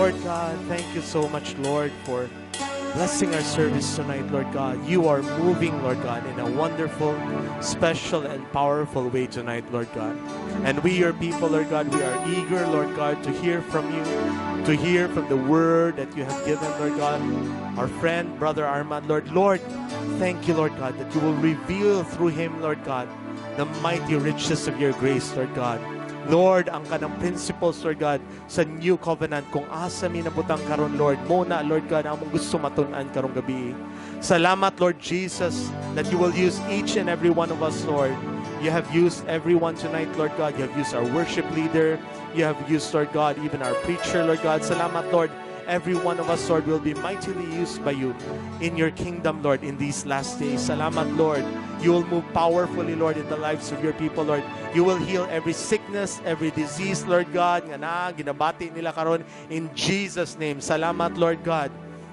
Lord God, thank you so much, Lord, for blessing our service tonight, Lord God. You are moving, Lord God, in a wonderful, special, and powerful way tonight, Lord God. And we, your people, Lord God, we are eager, Lord God, to hear from you, to hear from the word that you have given, Lord God. Our friend, Brother Armand, Lord. Lord, thank you, Lord God, that you will reveal through him, Lord God, the mighty riches of your grace, Lord God. Lord, ang kanang principles, Lord God, sa new covenant, kung asa mi nabutang karon, Lord, mao na, Lord God, ang among gusto matun-an karong gabi. Salamat, Lord Jesus, that you will use each and every one of us, Lord. You have used everyone tonight, Lord God. You have used our worship leader. You have used, Lord God, even our preacher, Lord God. Salamat, Lord. Every one of us, Lord, will be mightily used by you in your kingdom, Lord, in these last days. Salamat, Lord. You will move powerfully, Lord, in the lives of your people, Lord. You will heal every sickness, every disease, Lord God, nga na, ginabati nila karon in Jesus' name. Salamat, Lord God.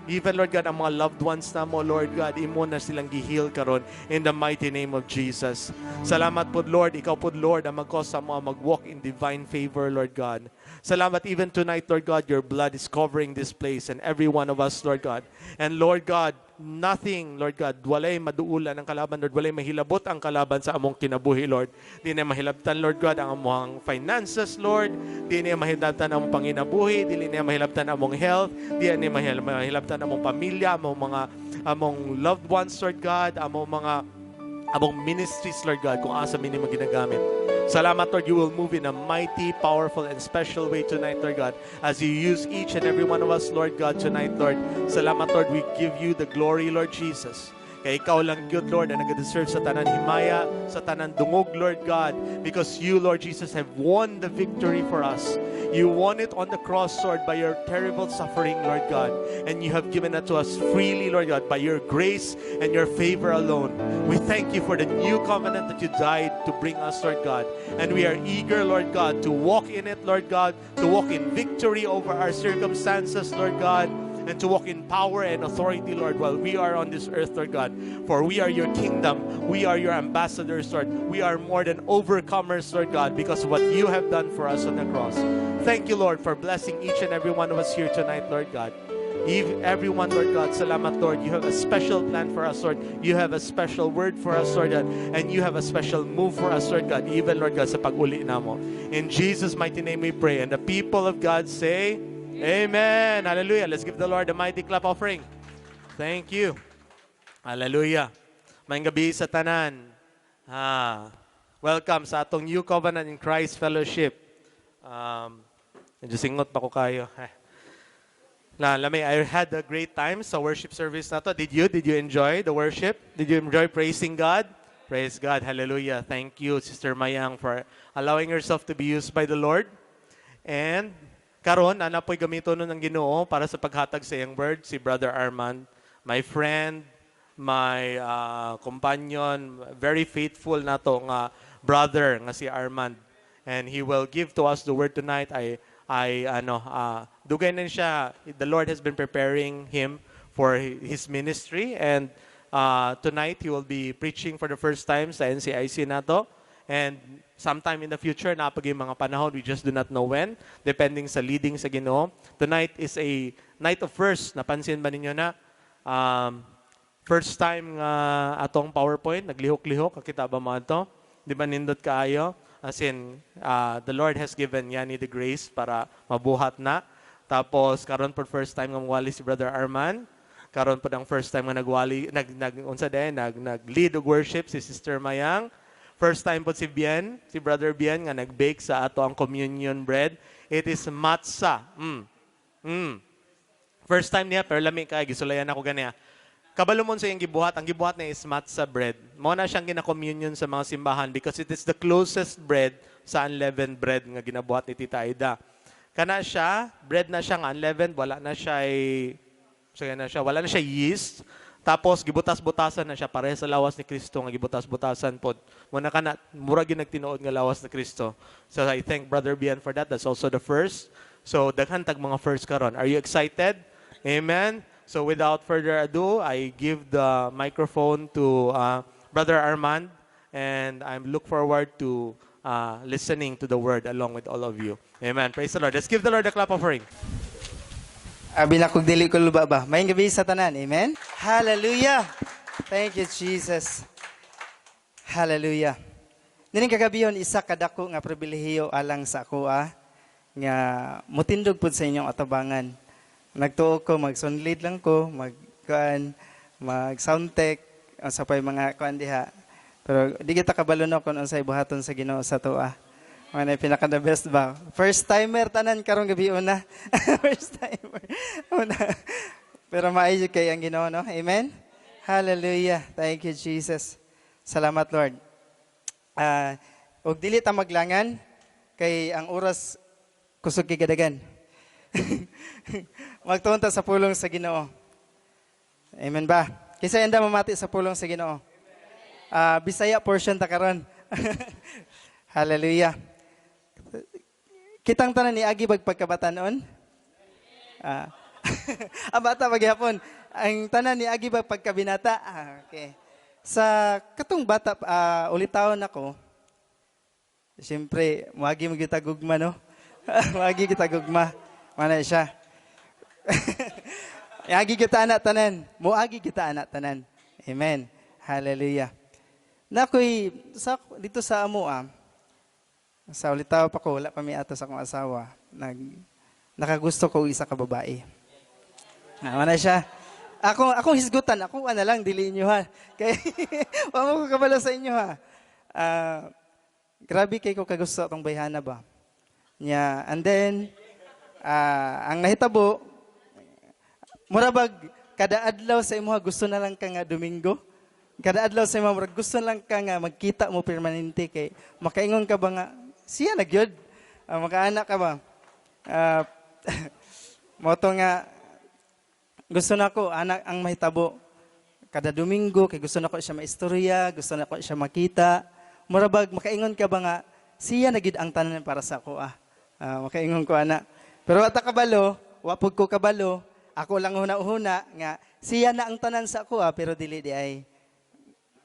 Even, Lord God, ang mga loved ones namo, Lord God, imo na silang gi-heal karon in the mighty name of Jesus. Salamat po, Lord. Ikaw po, Lord, ang mag-cause sa mga mag-walk in divine favor, Lord God. Salamat even tonight, Lord God, your blood is covering this place and every one of us, Lord God. And Lord God, nothing, Lord God, walay maduulan ang kalaban, Lord, walay mahilabot ang kalaban sa among kinabuhi, Lord. Di na mahilabtan, Lord God, ang among finances, Lord. Di na mahilabtan ang among panginabuhi, di na mahilabtan ang among health, di na mahilabtan ang among pamilya, among mga among loved ones, Lord God, among mga among ministries, Lord God, kung asa mi nimo ginagamit. Salamat, Lord, you will move in a mighty, powerful, and special way tonight, Lord God, as you use each and every one of us, Lord God, tonight, Lord. Salamat, Lord, we give you the glory, Lord Jesus. Kay ikaw lang gyud, Lord, ang nag-deserve sa tanan himaya, sa tanan dungog, Lord God, because you, Lord Jesus, have won the victory for us. You won it on the cross, Lord, by your terrible suffering, Lord God. And you have given it to us freely, Lord God, by your grace and your favor alone. We thank you for the new covenant that you died to bring us, Lord God. And we are eager, Lord God, to walk in it, Lord God, to walk in victory over our circumstances, Lord God, and to walk in power and authority, Lord, while we are on this earth, Lord God. For we are your kingdom. We are your ambassadors, Lord. We are more than overcomers, Lord God, because of what you have done for us on the cross. Thank you, Lord, for blessing each and every one of us here tonight, Lord God. Everyone, Lord God, salamat, Lord. You have a special plan for us, Lord. You have a special word for us, Lord God. And you have a special move for us, Lord God. Even, Lord God, sa pag-uli namo. In Jesus' mighty name we pray. And the people of God say, Amen. Hallelujah. Let's give the Lord a mighty clap offering. Thank you. Hallelujah. Maayong gabii sa tanan. Ha. Welcome sa atong New Covenant in Christ Fellowship. Medyo singot pa ko kaayo. Eh. La, lami, I had a great time sa worship service nato. Did you? Did you enjoy the worship? Did you enjoy praising God? Praise God. Hallelujah. Thank you, Sister Mayang, for allowing yourself to be used by the Lord. And karon, ana po'y gamiton ng Ginoo para sa paghatag sa iyang word, si Brother Armand, my friend, my companion, very faithful nato nga brother nga si Armand. And he will give to us the word tonight. I ano, dugay na siya. The Lord has been preparing him for his ministry, and tonight he will be preaching for the first time sa NCIC nato. And sometime in the future, naa pa gyuy mga panahon, we just do not know when, depending sa leading sa Ginoo. Tonight is a night of first. Napansin ba ninyo na? First time nga atong PowerPoint, naglihok-lihok, kakita ba mo ato? Di ba nindot kaayo? As in, the Lord has given Yani the grace para mabuhat na. Tapos, karon for first time nga mwali si Brother Arman. Karon po ang first time nga nagwali, nag, nag, unsa diay, nag lead og worship si Sister Mayang. First time po si Bien, si Brother Bien nga nag-bake sa ato ang communion bread. It is matzah. First time niya, pero lami kay gisulayan ako ganiya. Kabalo mo sa iyang gibuhat, ang gibuhat niya is matzah bread. Mao na siyang gina-communion sa mga simbahan because it is the closest bread sa unleavened bread nga ginabuhat ni Tita Aida. Kana siya, bread na siya nga unleavened, wala na siya sige na siya, wala na siya yeast. Tapos gibutas-butasan na siya pareha sa lawas ni Kristo nga gibutas-butasan pod. Mao na kana mura gyud nagtinuod nga lawas ni Kristo. So I thank Brother Bian for that. That's also the first. So daghan tag mga first karon. Are you excited? Amen. So without further ado, I give the microphone to Brother Armand, and I'm look forward to listening to the word along with all of you. Amen. Praise the Lord. Let's give the Lord a clap offering. Abi na kog dili ko luba ba. Maayong gabii sa tanan. Amen. Hallelujah. Thank you, Jesus. Hallelujah. Nining kagabion, isa ka dako nga pribilehiyo alang sa ako nga mutindog pud sa inyong atubangan. Nagtuo ko mag-sound lead lang ko, mag kuan, mag sound tech sa pay mga kuan diha. Pero di kita kabalo no kung unsay buhaton sa Ginoo sa atoa. Mao na pinaka the best ba. First timer tanan karong gabi una. First timer. Una. Pero maayo kay ang Ginoo, no? Amen. Hallelujah. Thank you, Jesus. Salamat, Lord. Og dili ta maglangan kay ang oras kusog kay gadagan. Magtuon ta sa pulong sa Ginoo. Amen ba? Kinsa andam mamati sa pulong sa Ginoo? Bisaya portion ta karon. Hallelujah. Kitang tanan niagi bag pagkabatanon? Ang bata paghapon. Ang tanan niagi bag pagkabinata? Ah, okay. Sa katong bata, ulitawon ako, siyempre, moagi mo kita gugma, no? Moagi kita gugma. Mana siya. Agi kita anak tanan. Moagi kita anak tanan. Amen. Hallelujah. Nakoy sa dito sa amo sa ulitaw pa ko, wala pa mi ato sa akong asawa. Nakagusto ko isa ka babae. Ah, wala siya. Akong hisgutan, ako ana lang, dili inyo ha. Kay wa mo ko kabalo sa inyo ha. Grabe kay ko kagusto atong bayhana ba. Nya, and then ang nahitabo, mura bag kada adlaw sa imo gusto na lang ka nga Domingo. Kada adlaw sa imo murag gusto na lang ka nga magkita mo permanente kay makaingon ka ba nga siya na gyud. Makaanak ka ba? Mao to nga gusto na ko anak ang mahitabo kada Domingo kay gusto na ko siya maistorya, gusto na ko siya makita. Mura bag makaingon ka ba nga siya na gyud ang tanan para sa ako ah. Makaingon ko ana. Pero wa ta kabalo, wa pud ko kabalo. Ako lang huna-huna nga siya na ang tanan sa ako ah, pero dili di ay.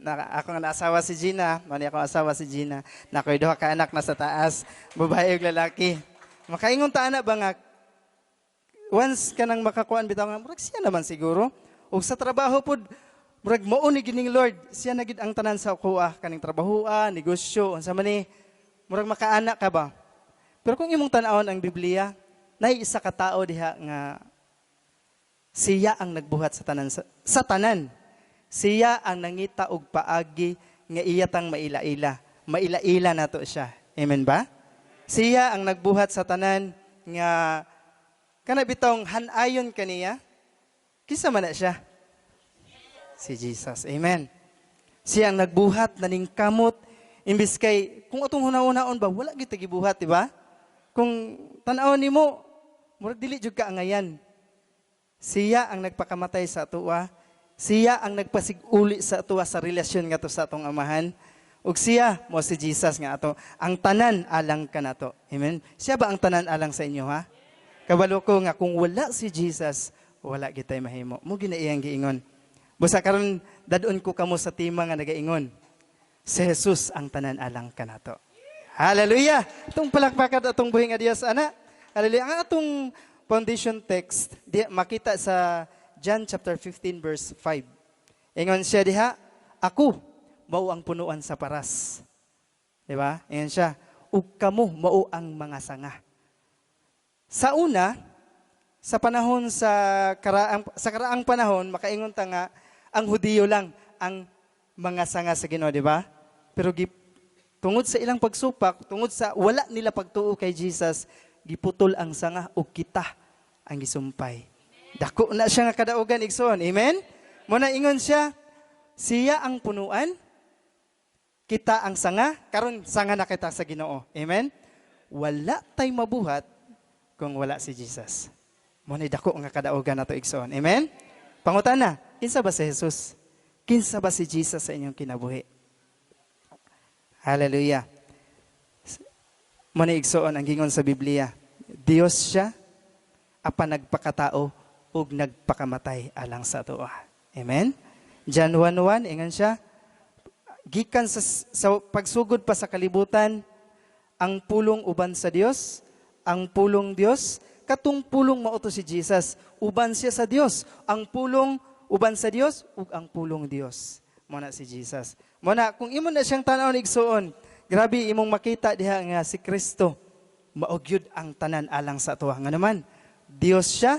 Na, ako nga naasawa si Gina, mani ako asawa si Gina. Nakoy duha ka anak na sa taas, babae ug lalaki. Makaingon ta ana ba nga once ka nang makakuan bitaw nga murag siya naman siguro. Ug sa trabaho pud murag mao ni gining Lord, siya na gid ang tanan sa ako ah, kaning trabahoa, negosyo, unsa man ni murag makaana ka ba. Pero kung imong tan-awon ang Biblia, nay isa ka tao diha nga siya ang nagbuhat sa tanan. Siya ang nangita og paagi nga iya tang maila-ila. Maila-ila nato siya. Amen ba? Siya ang nagbuhat sa tanan nga kana bitong hanayon kaniya. Kinsa man na siya? Si Jesus. Amen. Siya ang nagbuhat naning kamot imbis kay kung atong hunahunahon ba wala gyud gibuhat, di ba? Kung tan-awon nimo murag dili jud ka angayan. Siya ang nagpakamatay sa atoa. Siya ang nagpasiguli sa atoa sa relasyon nga to sa atong amahan. Ug siya mo si Jesus nga ato ang tanan alang kanato. Amen. Siya ba ang tanan alang sa inyo ha? Kabalo ko nga kung wala si Jesus, wala gitay mahimo. Mo gina iyang giingon. Busa karon dadon ko kamo sa tema nga nagaingon. Si Jesus ang tanan alang kanato. Hallelujah! Itong palakpakan atong buhi nga Dios ana. Hallelujah. Ang atong foundation text di, makita sa John chapter 15 verse 5. Ingon siya diha, "Ako mao ang punuan sa paras." Di ba? Ingon siya, "Ug kamo mao ang mga sanga." Sa una, sa panahon sa karaang panahon, makaingon ta nga ang Hudiyo lang ang mga sanga sa Ginoo, di ba? Pero tungod sa ilang pagsupak, tungod sa wala nila pagtuo kay Jesus, giputol ang sanga ug kita ang gisumpay. Dako na siya nga kadaugan, igsoon. Amen? Muna ingon siya, siya ang punuan, kita ang sanga, karon sanga na kita sa Ginoo. Amen? Wala tay mabuhat kung wala si Jesus. Mo ni dako nga kadaugan nato, igsoon. Amen? Pangutana, kinsa ba si Jesus? Kinsa ba si Jesus sa inyong kinabuhi? Hallelujah. Mo ni igsoon ang gingon sa Biblia. Dios siya apan nagpakatao ug nagpakamatay alang sa atoa. Amen? John 1:1, ingon siya, gikan sa pagsugod pa sa kalibutan, ang pulong uban sa Dios, ang pulong Dios, Katong Pulong mao to si Jesus. Uban siya sa Dios. Ang Pulong uban sa Dios ug ang Pulong Dios. Mao na si Jesus. Mao na kung imo na siyang tan-awon, igsuon, grabe imong makita diha nga si Kristo mao gyud ang tanan alang sa atoa. Nga naman, Dios siya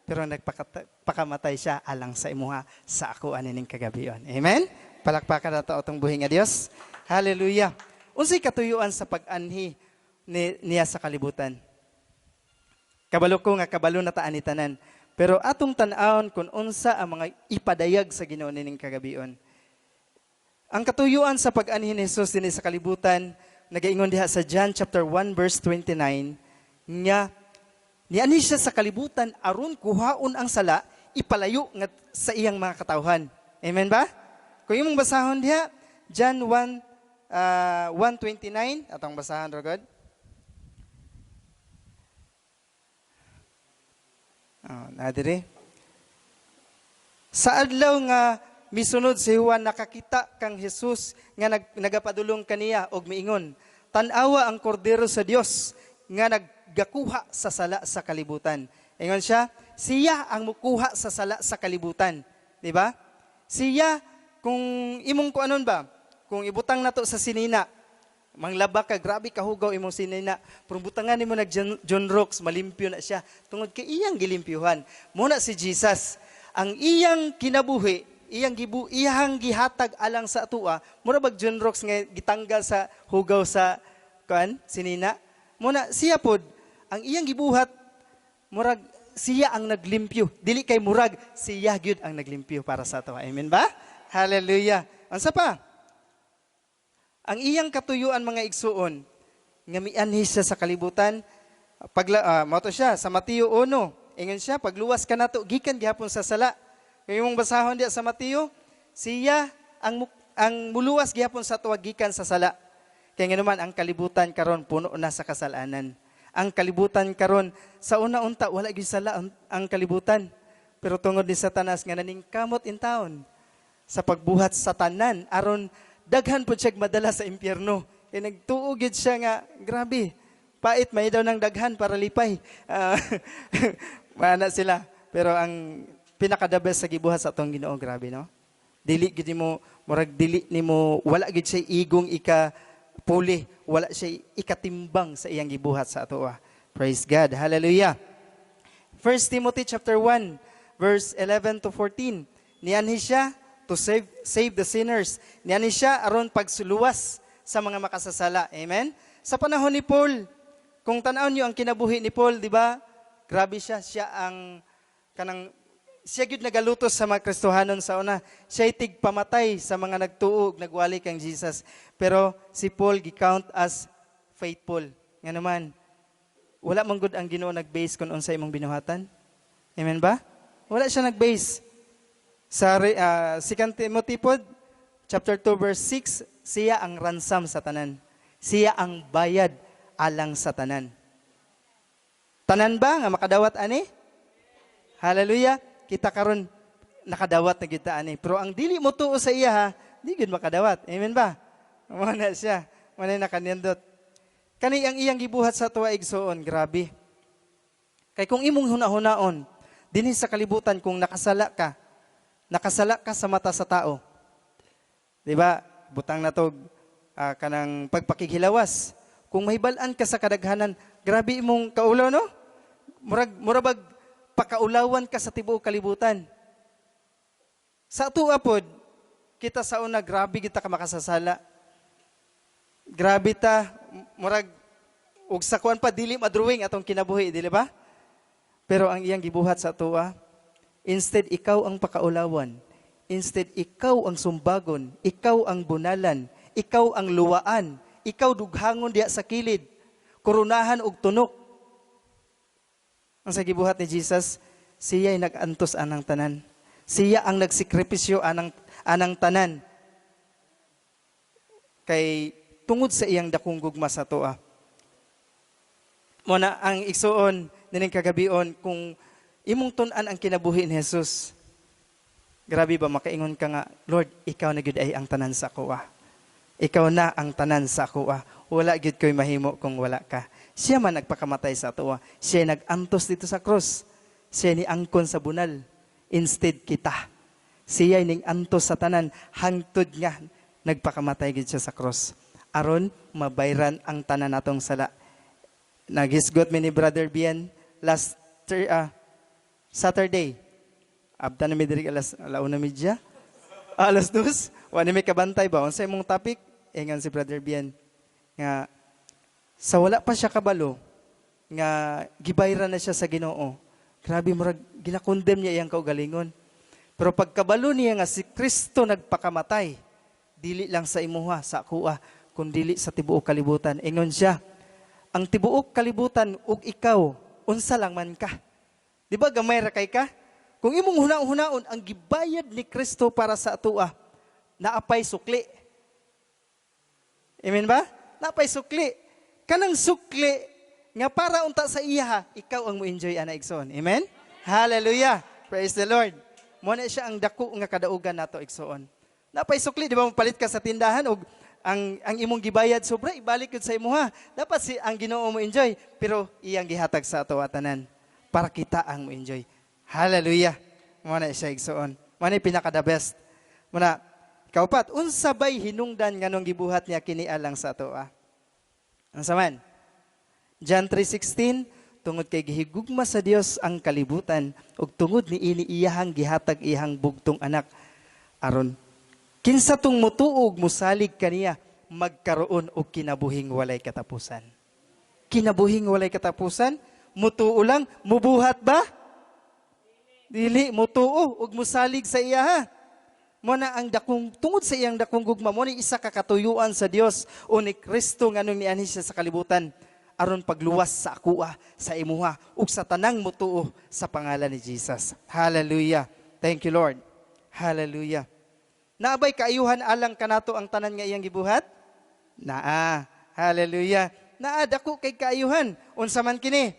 pero nagpakamatay siya alang sa imuha, sa ako anining kagabion. Amen? Palakpakan nato atong buhi nga Dios. Hallelujah. Unsay katuyuan sa pag-anhi niya sa kalibutan? Kabalo ko nga kabalo na ta ani tanan. Pero atong tan-awon kung unsa ang mga ipadayag sa Ginoo nining kagabion. Ang katuyuan sa pag-anhi ni Jesus dinhi sa kalibutan, nagaingon diha sa John chapter 1 verse 29 nga nianhi siya sa kalibutan aron kuhaon ang sala, ipalayo nga sa iyang mga katawhan. Amen ba? Kung imong basahon diha, John 1 1:29, atong basahan rogod. Oh, na dire. Sa adlaw nga misunod si Juan, nakakita kang Jesus nga nagapadulong kaniya og miingon, "Tan-awa ang Kordero sa Dios nga naggakuha sa sala sa kalibutan." Ingon siya, siya ang mukuha sa sala sa kalibutan, di ba? Siya, kung imong kuanon ba, kung ibutang nato sa sinina, manglaba ka, grabe kahugaw imong sinina, pero butangan nimo nag John Rocks, malimpyo na siya tungod kay iyang gilimpyuhan. Muna si Jesus, ang iyang kinabuhi, iyang gihatag alang sa atua, mura bag John Rocks nga gitanggal sa hugaw sa kuan sinina. Muna siya pod, ang iyang gibuhat, murag siya ang naglimpyo. Dili kay murag, siya gyud ang naglimpyo para sa ato. Amen ba? Hallelujah. Unsa pa? Ang iyang katuyuan, mga igsuon, nga mianhi siya sa kalibutan, mao to siya sa Mateo 1. Ingon siya, pagluwas ka nato gikan gihapon sa sala. Kung imong basahon diya sa Mateo, siya ang muluwas gihapon sa tuwa gikan sa sala. Kaya nga naman ang kalibutan karon puno na sa kasalanan. Ang kalibutan karon sa una unta wala gyud sala ang kalibutan. Pero tungod ni Satanas nga naningkamot in town sa pagbuhat sa tanan aron daghan pud siya madala sa impyerno. Kay nagtuo gyud siya nga grabe. Pait may daw ng daghan para lipay. Mana sila. Pero ang pinaka the best sa gibuhat sa atong Ginoo, grabe, no? Dili gyud nimo, murag dili nimo, wala gyud siya igong ika puli, wala siya ikatimbang sa iyang gibuhat sa atoa. Praise God. Hallelujah. 1 Timothy chapter 1 verse 11 to 14. Nianhi siya to save the sinners. Nianhi siya aron pagsuluwas sa mga makasasala. Amen. Sa panahon ni Paul, kung tan-awon niyo ang kinabuhi ni Paul, di ba? Grabe siya, siya ang kanang siya gyud nagalutos sa mga Kristohanon sa una. Siya tigpamatay sa mga nagtuo, nagwali kang Jesus. Pero si Paul gi-count as faithful. Nga naman, wala man gud ang Ginoo nag-base kung unsa imong binuhatan. Amen ba? Wala siya nag-base. Sa 2 Timothy pod, chapter 2 verse 6, siya ang ransom sa tanan. Siya ang bayad alang sa tanan. Tanan ba nga makadawat ani? Hallelujah. Kita karon nakadawat na gyud ta ani. Pero ang dili mo tuo sa iya ha, di gyud makadawat. Amen ba? Mao na siya. Mao na nakanindot. Kani ang iyang gibuhat sa tuwa, igsuon, grabe. Kay kung imong hunahunaon, dinhi sa kalibutan kung nakasala ka sa mata sa tao. Di ba? Butang na to kanang pagpakighilawas. Kung mahibal-an ka sa kadaghanan, grabe imong kaulaw, no? Murag bag pakaulawan ka sa tibuok kalibutan. Sa atoa pod, kita sa una grabe kita ka makasasala. Grabe ta, murag og sa kuan pa dili madrawing atong kinabuhi, dili ba? Pero ang iyang gibuhat sa atoa, instead ikaw ang pakaulawan, instead ikaw ang sumbagon, ikaw ang bunalan, ikaw ang luwaan, ikaw dughangon diya sa kilid, koronahan og tunok. Ang sa gibuhat ni Jesus, siya'y nag-antos anang tanan. Siya ang nagsikripisyo anang tanan. Kay tungod sa iyang dakong gugma sa toa. Muna ang igsuon nining kagabion, kung imong tun-an ang kinabuhi ni Jesus, grabe ba makaingon ka nga, "Lord, ikaw na gyud ay ang tanan sa akoa. Ikaw na ang tanan sa akoa." Wala gyud ko'y mahimo kung wala ka. Siya man nagpakamatay sa atoa. Siya nag-antos didto sa cross. Siya ni angkon sa bunal. Instead kita. Siya ning antos sa tanan hangtod nga nagpakamatay gid siya sa cross. Aron mabayran ang tanan natong sala. Naghisgot mi ni Brother Bien last Saturday. Abta na mi diri alas 1:30. Ah, 2:00. Wa ni may kabantay ba? Unsa imong topic? Ingon si Brother Bien nga sa wala pa siya kabalo nga gibayran na siya sa Ginoo. Grabe, murag ginakondemn niya iyang kaugalingon. Pero pagkabalo niya nga si Kristo nagpakamatay, dili lang sa imuha, sa akoa, kundili sa tibuok kalibutan. Ingon siya, ang tibuok kalibutan ug ikaw, unsa lang man ka? Di ba gamay ra kay ka? Kung imong huna-hunaon ang gibayad ni Kristo para sa atoa, naapay sukli. Amen ba? Naapay sukli. Kanang sukli nga para unta sa iya, ikaw ang mo-enjoy ana, igsoon. Amen? Hallelujah. Praise the Lord. Mo na siya ang dako nga kadaugan nato, igsoon. Napay sukli, di ba palit ka sa tindahan og ang imong gibayad sobra, ibalik yun sa imuha. Dapat si ang Ginoo mo enjoy, pero iyang gihatag sa ato tanan para kita ang mo enjoy. Hallelujah. Mo na siya, igsoon. Mo na pinaka the best. Mo na kaupat, unsa bay hinungdan nganong gibuhat niya kini alang sa ato ah? Unsa man? John 3:16, tungod kay gihigugma sa Dios ang kalibutan ug tungod niini iyahang gihatag iyang bugtong anak aron kinsa tong mutuo ug musalig kaniya magkaroon og kinabuhing walay katapusan. Kinabuhing walay katapusan, mutuo lang, mubuhat ba? Dili, mutuo ug musalig sa iya ha. Mo na ang dakong tungod sa iyang dakong gugma, mo ni isa ka katuyuan sa Dios o ni Kristo nganong nianhi siya sa kalibutan aron pagluwas sa akoa, sa imuha ug sa tanang mutuo sa pangalan ni Jesus. Hallelujah. Thank you, Lord. Hallelujah. Naabay kaayuhan alang kanato ang tanan nga iyang gibuhat? Naa. Hallelujah. Naa dako kay kaayuhan. Unsa man kini?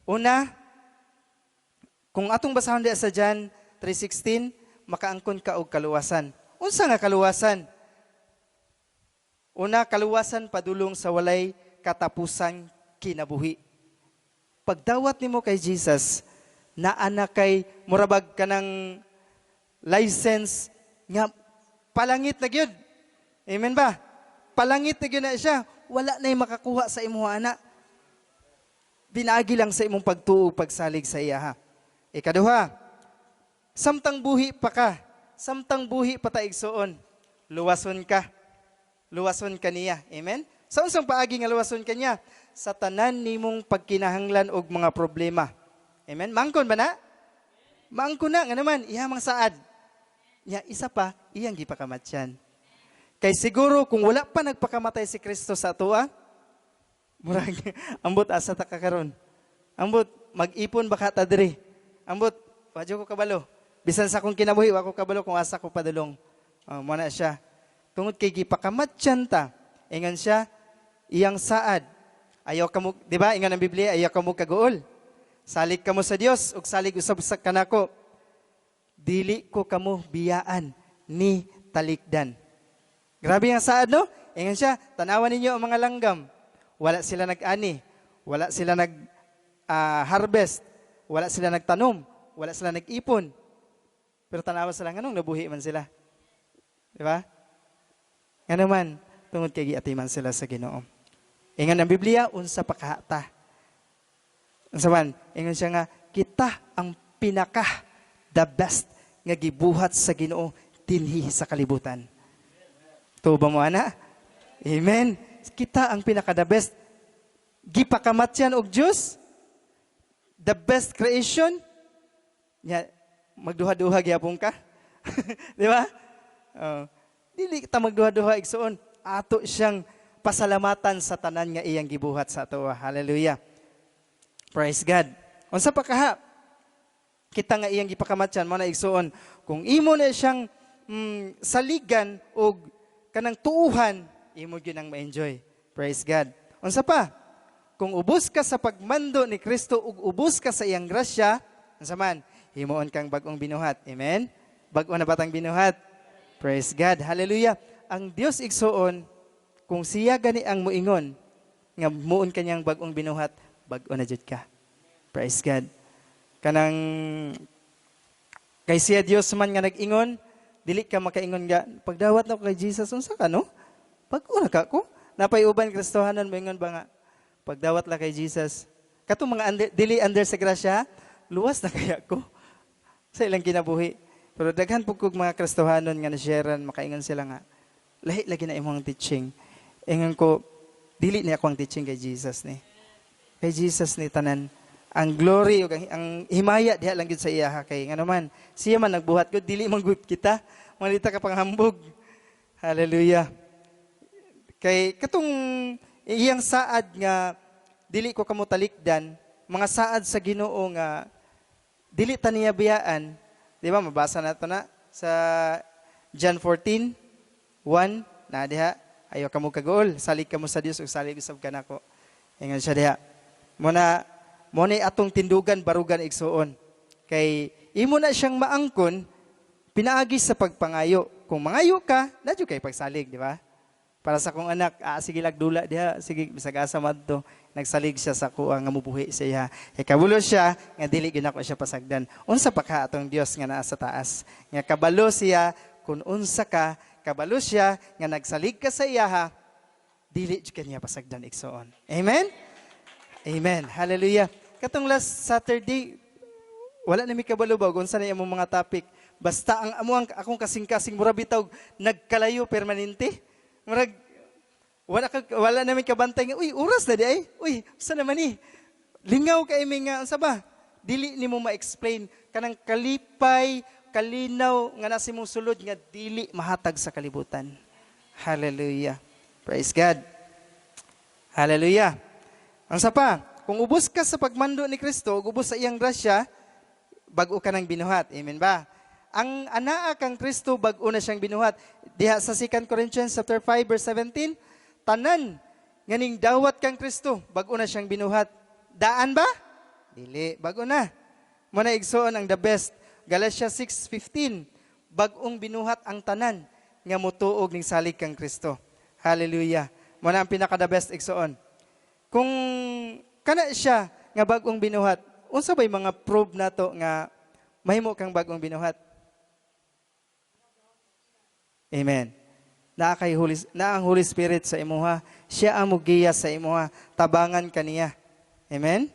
Una, kung atong basahon diya sa John 3:16, makaangkon ka og kaluwasan. Unsa nga kaluwasan? Una, kaluwasan padulong sa walay katapusang kinabuhi. Pagdawat nimo kay Jesus, naa na kay murabag kanang license nga palangit na gyud. Amen ba? Palangit na gyud na siya. Wala na'y makakuha sa imuha ana. Pinaagi lang sa imong pagtuo, pagsalig sa iya ha. Ikaduha, samtang buhi pa ka, samtang buhi pa ta, igsuon, luwason ka. Luwason ka niya. Amen? Sa unsang paagi nga luwason ka niya? Sa tanan nimong pagkinahanglan og mga problema. Amen? Mangkon ba na? Mangkon na, nga naman, iya mang saad. Nya, isa pa, iyang gipakamatyan. Kay siguro, kung wala pa nagpakamatay si Kristo sa atoa, murag, ambot asa ta ka karon. Ambot, mag-ipon ba ka ta diri? Ambot, wadyo ko kabalo. Bisan sa akong kinabuhi, wa ko kabalo kung asa ko padulong. Oh, mo na siya. Tungod kay gipakamatyan ta, ingon siya, iyang saad. Ayaw kamo, di ba? Ingon ang Biblia, ayaw kamo kaguol. Salig kamo sa Dios ug salig usab sa kanako. Dili ko kamo biyaan ni talikdan. Grabe ang saad, no? Ingon siya, tanawan ninyo ang mga langgam. Wala sila nag-ani, wala sila nag harvest, wala sila nagtanom, wala sila nag-ipon. Pero tanawa sila nganong nabuhi man sila. Di ba? Nga naman, tungod kay giatiman sila sa Ginoo. Ingon ang Biblia, unsa pa kahata. Unsa man, ingon siya nga, kita ang pinaka the best nga gibuhat sa Ginoo dinhi sa kalibutan. Tuo ba mo ana? Amen. Kita ang pinaka the best. Gipakamatyan og Dios. The best creation. Nya magduha-duha gyapon ka. Di ba? Oh. Dili kita magduha-duha, igsuon. Ato siyang pasalamatan sa tanan nga iyang gibuhat sa ato. Hallelujah. Praise God. Unsa pa kaha? Kita nga iyang gipakamatyan mo na, igsuon. Kung imo na siyang saligan og kanang tuuhan, imo gyud ang ma-enjoy. Praise God. Unsa pa? Kung ubos ka sa pagmando ni Kristo ug ubos ka sa iyang grasya, unsa man? Himuon kang bag-ong binuhat. Amen? Bag-o na batang binuhat. Praise God. Hallelujah. Ang Dios, igsuon, Kung siya gani ang muingon nga muon kanyang bag-ong binuhat, bag-o na jud ka. Praise God. Kanang kay siya Dios man nga nag-ingon, dili ka makaingon nga pagdawat na ko kay Jesus, unsa ka, no? Bag-o na ka ko. Napay uban Kristohanon moingon ba nga pagdawat la kay Jesus. Katong mga under, dili under sa grasya, luwas na kaya ko sa ilang kinabuhi. Pero daghan pud kog mga Kristohanon nga na-sharean, makaingon sila nga lahi lagi na imong teaching. Ingon ko, dili ni ako ang teaching, kay Jesus ni. Kay Jesus ni tanan. Ang glory ug ang himaya diha lang gyud sa iya ha, kay ngano man siya man nagbuhat gud, dili man gud kita. Malita ka panghambog. Hallelujah. Kay katong iyang saad nga dili ko kamo talikdan, mga saad sa Ginoo nga dili ta niya biyaan, di ba mabasa na to na sa John 14:1 na diha, "Ayaw kamo kaguol, salig kamo sa Dios ug salig usab kanako." Ingon siya diha. Mo na atong tindugan barugan, igsuon. Kay imo na siyang maangkon pinaagi sa pagpangayo. Kung mangayo ka, na kay pagsalig, di ba? Para sa akong anak, sige lagdula diha, sige bisag asa madto, nagsalig siya sa kuha nga mubuhi sa iya. Kay kabalo siya nga dili gyud nako siya pasagdan. Unsa pa ka atong Dios nga naa sa taas? Nga kabalo siya kung unsa ka, kabalo siya nga nagsalig ka sa iya ha, dili jud kaniya pasagdan, igsuon. Amen? Amen. Hallelujah. Katong last Saturday, wala na mi kabalo ba kung unsa na imong mga topic. Basta ang amo ang akong kasing-kasing mura bitaw nagkalayo permanente. Murag wala na mi kabantay nga, uy, oras na di ay. Uy, sa naman ni? Lingaw kay mi nga unsa ba? Dili nimo ma-explain kanang kalipay, kalinaw nga nasa imong sulod nga dili mahatag sa kalibutan. Hallelujah. Praise God. Hallelujah. Ang sa pa, kung ubos ka sa pagmando ni Kristo, ug ubos sa iyang grasya, bag-o ka ng binuhat. Amen ba? Ang anaa kang Kristo, bag-o na siyang binuhat. Diha sa 2 Corinthians chapter 5 verse 17, tanan nga ning dawat kang Kristo, bag-o na siyang binuhat. Daan ba? Dili, bag-o na. Mo na, igsuon, ang the best. Galatia 6:15, bag-ong binuhat ang tanan nga mutuog ning salig kang Kristo. Hallelujah. Mo na ang pinaka the best, igsuon. Kung kana siya nga bag-ong binuhat, unsa bay mga proof nato nga mahimo kang bag-ong binuhat? Amen. Naa ang Holy Spirit sa imuha. Siya ang mugiya sa imuha. Tabangan kaniya. Amen?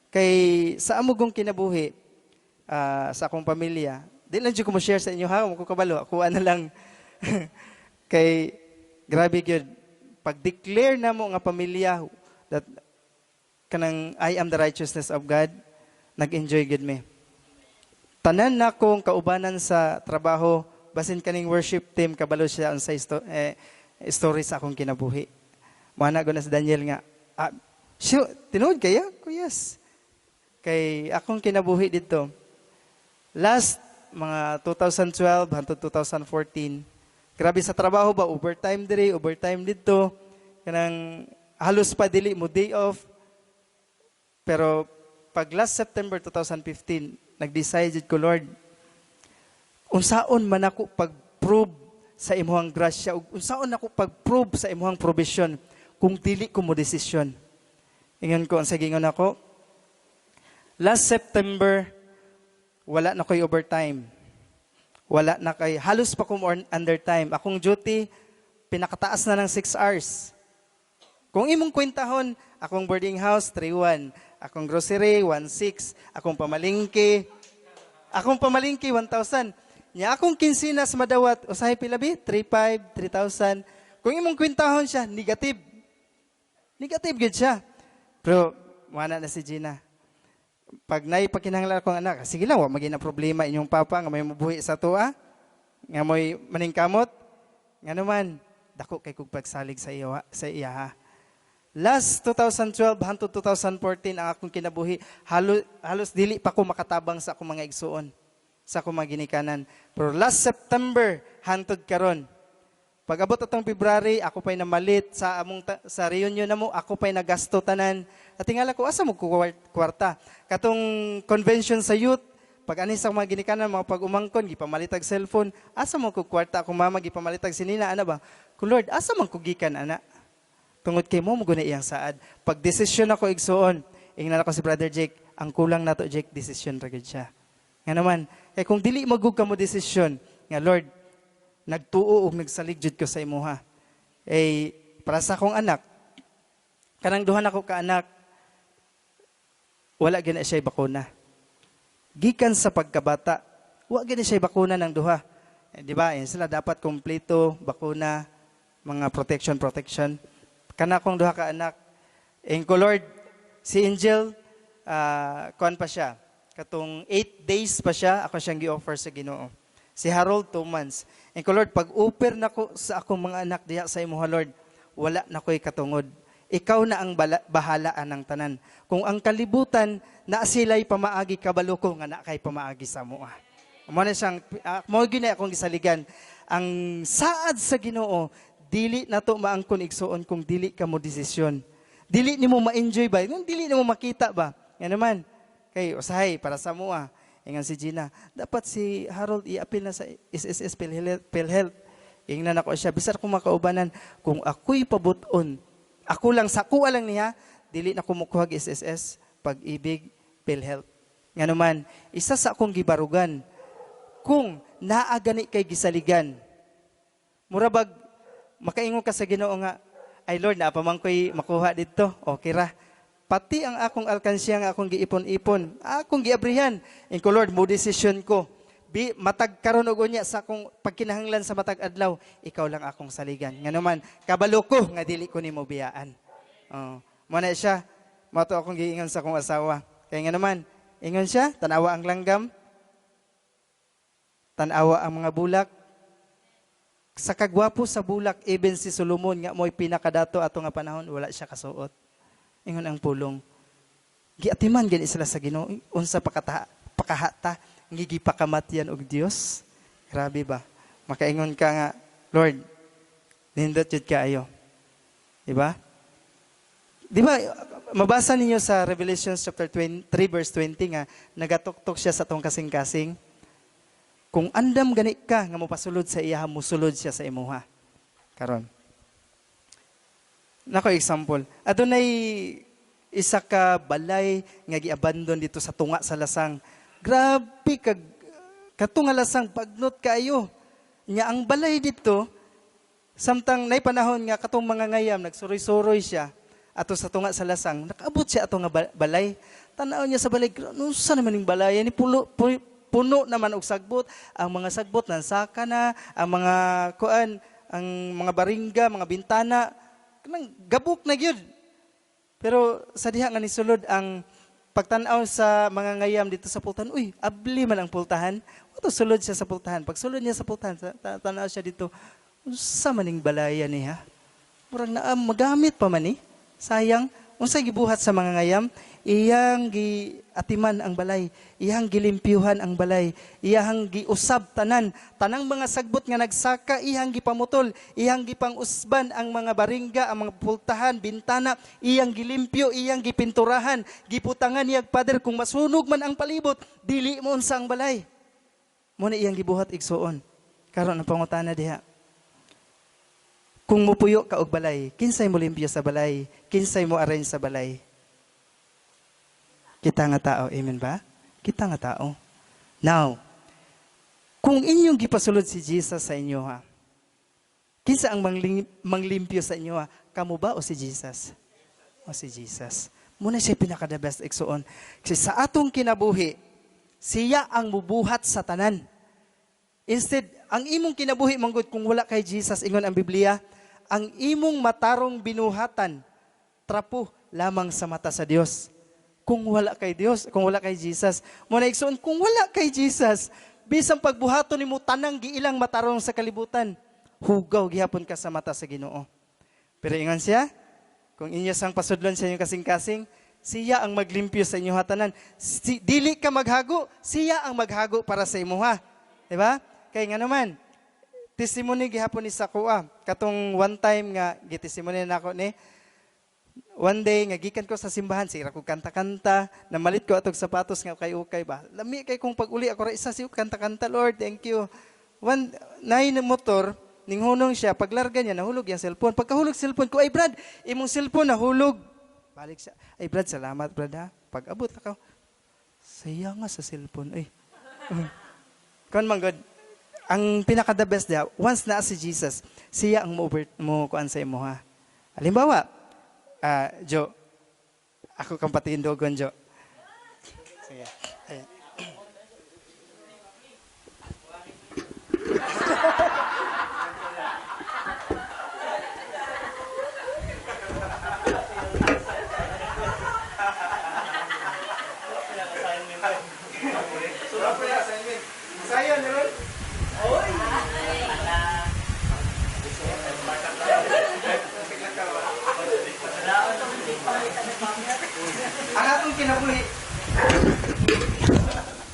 Kay sa among kinabuhi, sa akong pamilya, di lang jud ko mo share sa inyo ha, mo ko kabalo, ako na lang. Kay grabe gyud pag-declare na mo nga pamilya that kanang "I am the righteousness of God," nag-enjoy gyud mi. Tanan na kong kaubanan sa trabaho, basin kaning worship team, kabalo siya unsay story sa akong kinabuhi. Mo na na si Daniel nga, "Sure, tinuod kaya?" Ko, "Yes." Kay akong kinabuhi dito, last mga 2012 hangtod 2014, grabe sa trabaho ba, overtime diri, overtime dito, kanang halos pa dili mo day off. Pero pag last September 2015, nag-decide jud ko, "Lord, unsaon man ako pag-prove sa imuhang grasya ug unsaon ako pag-prove sa imuhang provision kung dili ko mo desisyon?" Ingon ko, ang sagingon ako, last September, wala na ko'y overtime. Wala na kay, halos pa ko undertime. Akong duty, pinakataas na ng 6 hours. Kung imong kwentahon, akong boarding house, 3-1. Akong grocery, 1-6. Akong pamalingki, 1,000. Nya akong kinsinas madawat, usahay pila bi? 3-5, 3,000. Kung imong kwentahon siya, negative. Negative gyud siya. Pero, wala na si Gina. Pag naay pakinahanglan akong anak, sige lang, wa maging na problema inyong papa nga may mabuhi sa tuwa, nga mo'y maningkamot, nga naman, dako kay kog pagsalig sa iyo, sa iya ha. Last 2012 hangtod 2014 ang akong kinabuhi, halos dili pa ko makatabang sa akong mga igsuon, sa akong mga ginikanan. Pero last September hangtod karon, pag abot atong February, ako pa'y namalit sa reunion na mo, ako pa'y nagasto tanan. At tingala ko, asa mo kwarta? Katong convention sa youth, pag ani sa mga ginikanan, mga pag-umangkon, gipamalitag cellphone, asa mo ko kwarta? Akong mama, gipamalitag sinina, ano ba? Kung Lord, asa man ko gikan ana? Tungod kay mo mo guna iyang saad. Pag desisyon ako, igsuon, ingnan ako si Brother Jake, ang kulang nato, Jake, desisyon ra gyud siya. Nga naman, kay kung dili magug ka mo desisyon, nga Lord, nagtuo og nagsalig jud ko sa imuha. Eh, para sa akong anak, kanang duha nako ka anak, wala gyud na siya bakuna. Gikan sa pagkabata, wa gyud na siya bakuna ng duha. Eh, di ba? Eh, sila dapat kompleto bakuna, mga protection protection. Kana akong duha ka anak, ko Lord, si Angel, kuan pa siya. Katong 8 days pa siya, ako siyang gi-offer sa Ginoo. Si Harold, 2 months. Ko Lord, pag offer nako sa akong mga anak diha sa imuha, Lord, wala na ko'y katungod. Ikaw na ang bahala anang tanan. Kung ang kalibutan na sila'y pamaagi, kabalo ko nga na kay pamaagi sa mua. Mo na siyang mo gyud na akong gisaligan. Ang saad sa Ginoo dili nato maangkon, igsuon, kung dili ka mo desisyon. Dili nimo ma-enjoy ba? Kung dili nimo makita ba? Nga naman kay usahay para sa mua. Ingan si Gina, dapat si Harold i-appeal na sa SSS, PhilHealth. PhilHealth. Ingnan ako siya, bisan kung makaubanan, kung ako'y pabuton, ako lang, sa kuha lang niya, dili na kumukuhag SSS, Pag-IBIG, PhilHealth. Nga naman, isa sa akong gibarugan, kung naa gani kay gisaligan, murabag, makaingon ka sa Ginoo nga, "Ay Lord, naa pa man ko'y makuha dito, okay ra. Pati ang akong alkansya nga akong giipon-ipon, akong giabrihan. Inko Lord, mo desisyon ko. Bi, matag karon og unya sa akong pagkinahanglan sa matag adlaw, ikaw lang akong saligan. Nga naman, kabalo ko nga dili ko nimo biyaan." Oh, mo na siya. Mao to akong giingon sa akong asawa. Kaya nga naman, ingon siya, "Tanawa ang langgam, tanawa ang mga bulak." Sa kagwapo sa bulak, even si Solomon nga mo'y pinakadato ato nga panahon, wala siya kasuot. Ingon ang pulong. Giatiman gani sila sa Ginoo, unsa pakata pakahata nga gipakamatyan og Dios. Grabe ba? Makaingon ka nga, "Lord, nindot jud kaayo." Di ba? Di ba, mabasa ninyo sa Revelation chapter 20, 3 verse 20 nga nagatuktok siya sa tong kasing-kasing. Kung andam gani ka nga mopasulod sa iya, musulod siya sa imuha. Karon. Nako example. Adunay isa ka balay nga giabandon dito sa tunga sa lasang. Grabe kag katunga lasang, bagnot kaayo. Nya ang balay dito samtang nay panahon nga katong mga ngayam nagsuroy-suroy siya ato sa tunga sa lasang, nakaabot siya ato nga balay. Tanaw niya sa balay, unsa naman ning balay ni pulo, puno naman og sagbot, ang mga sagbot nansaka na, ang mga kuan, ang mga baringga, mga bintana, kanang gabok na gyud. Pero sa diha nga nisulod ang pagtan-aw sa mga ngayam dito sa pultahan, uy, abli man ang pultahan. Ato sulod siya sa pultahan. Pag sulod niya sa pultahan, tanaw siya dito, unsa man ning balaya niya? Murag naa magamit pa man ni. Sayang, unsa gibuhat sa mga ngayam? Iyang giatiman ang balay, iyang gilimpyuhan ang balay, iyang giusab tanan, tanang mga sagbot nga nagsaka iyang gipamutol, iyang gipang-usban ang mga baringga, ang mga pultahan, bintana, iyang gilimpyo, iyang gipinturahan, giputangan niyag pader kung masunog man ang palibot, dili mo unsa ang balay. Mo na iyang gibuhat, igsuon. Karon ang pangutana diha. Kung mupuyo ka og balay, kinsay mo limpyo sa balay? Kinsay mo arrange sa balay? Kita nga tao, amen ba? Kita nga tao. Now, kung inyong gipasulod si Jesus sa inyo ha, kinsa ang manglimpyo sa inyo ha? Kamo ba o si Jesus? O si Jesus. Muna siya pinaka the best, igsuon. Kasi sa atong kinabuhi, siya ang mubuhat sa tanan. Instead, ang imong kinabuhi manggod kung wala kay Jesus, ingon ang Biblia, ang imong matarong binuhatan, trapo lamang sa mata sa Dios. Kung wala kay Dios, kung wala kay Jesus. Mo na igsuon, kung wala kay Jesus, bisan pagbuhaton nimo tanang giilang matarong sa kalibutan, hugaw gihapon ka sa mata sa Ginoo. Pero ingon siya, kung inyo sang pasudlon sa inyong kasing-kasing, siya ang maglimpyo sa inyong hatanan. Si, dili ka maghago, siya ang maghago para sa imuha. Diba? Kay nga naman, testimony gihapon ni sa kuha. Katong one time nga, gitestimony na ako ni, one day nga gikan ko sa simbahan, sige ko kanta-kanta, namalit ko atog sapatos nga ukay-ukay ba. Lami kay kung pag-uli ako ra isa siya kanta-kanta, "Lord, thank you." One, nine motor, ninghunong siya, paglarga niya, nahulog yung cellphone. Pagkahulog cellphone ko, "Ay Brad, imong cellphone nahulog." Balik siya, "Ay Brad, salamat Brad ha." Pag abot ako, saya nga sa cellphone. Ay. Kon man God, ang pinaka the best diha, once na si Jesus, siya ang mo, mo kuan sa imo ha. Halimbawa, Jo, ako kang patindogon, Jo. Sige. Ayan. Ang atong kinabuhi.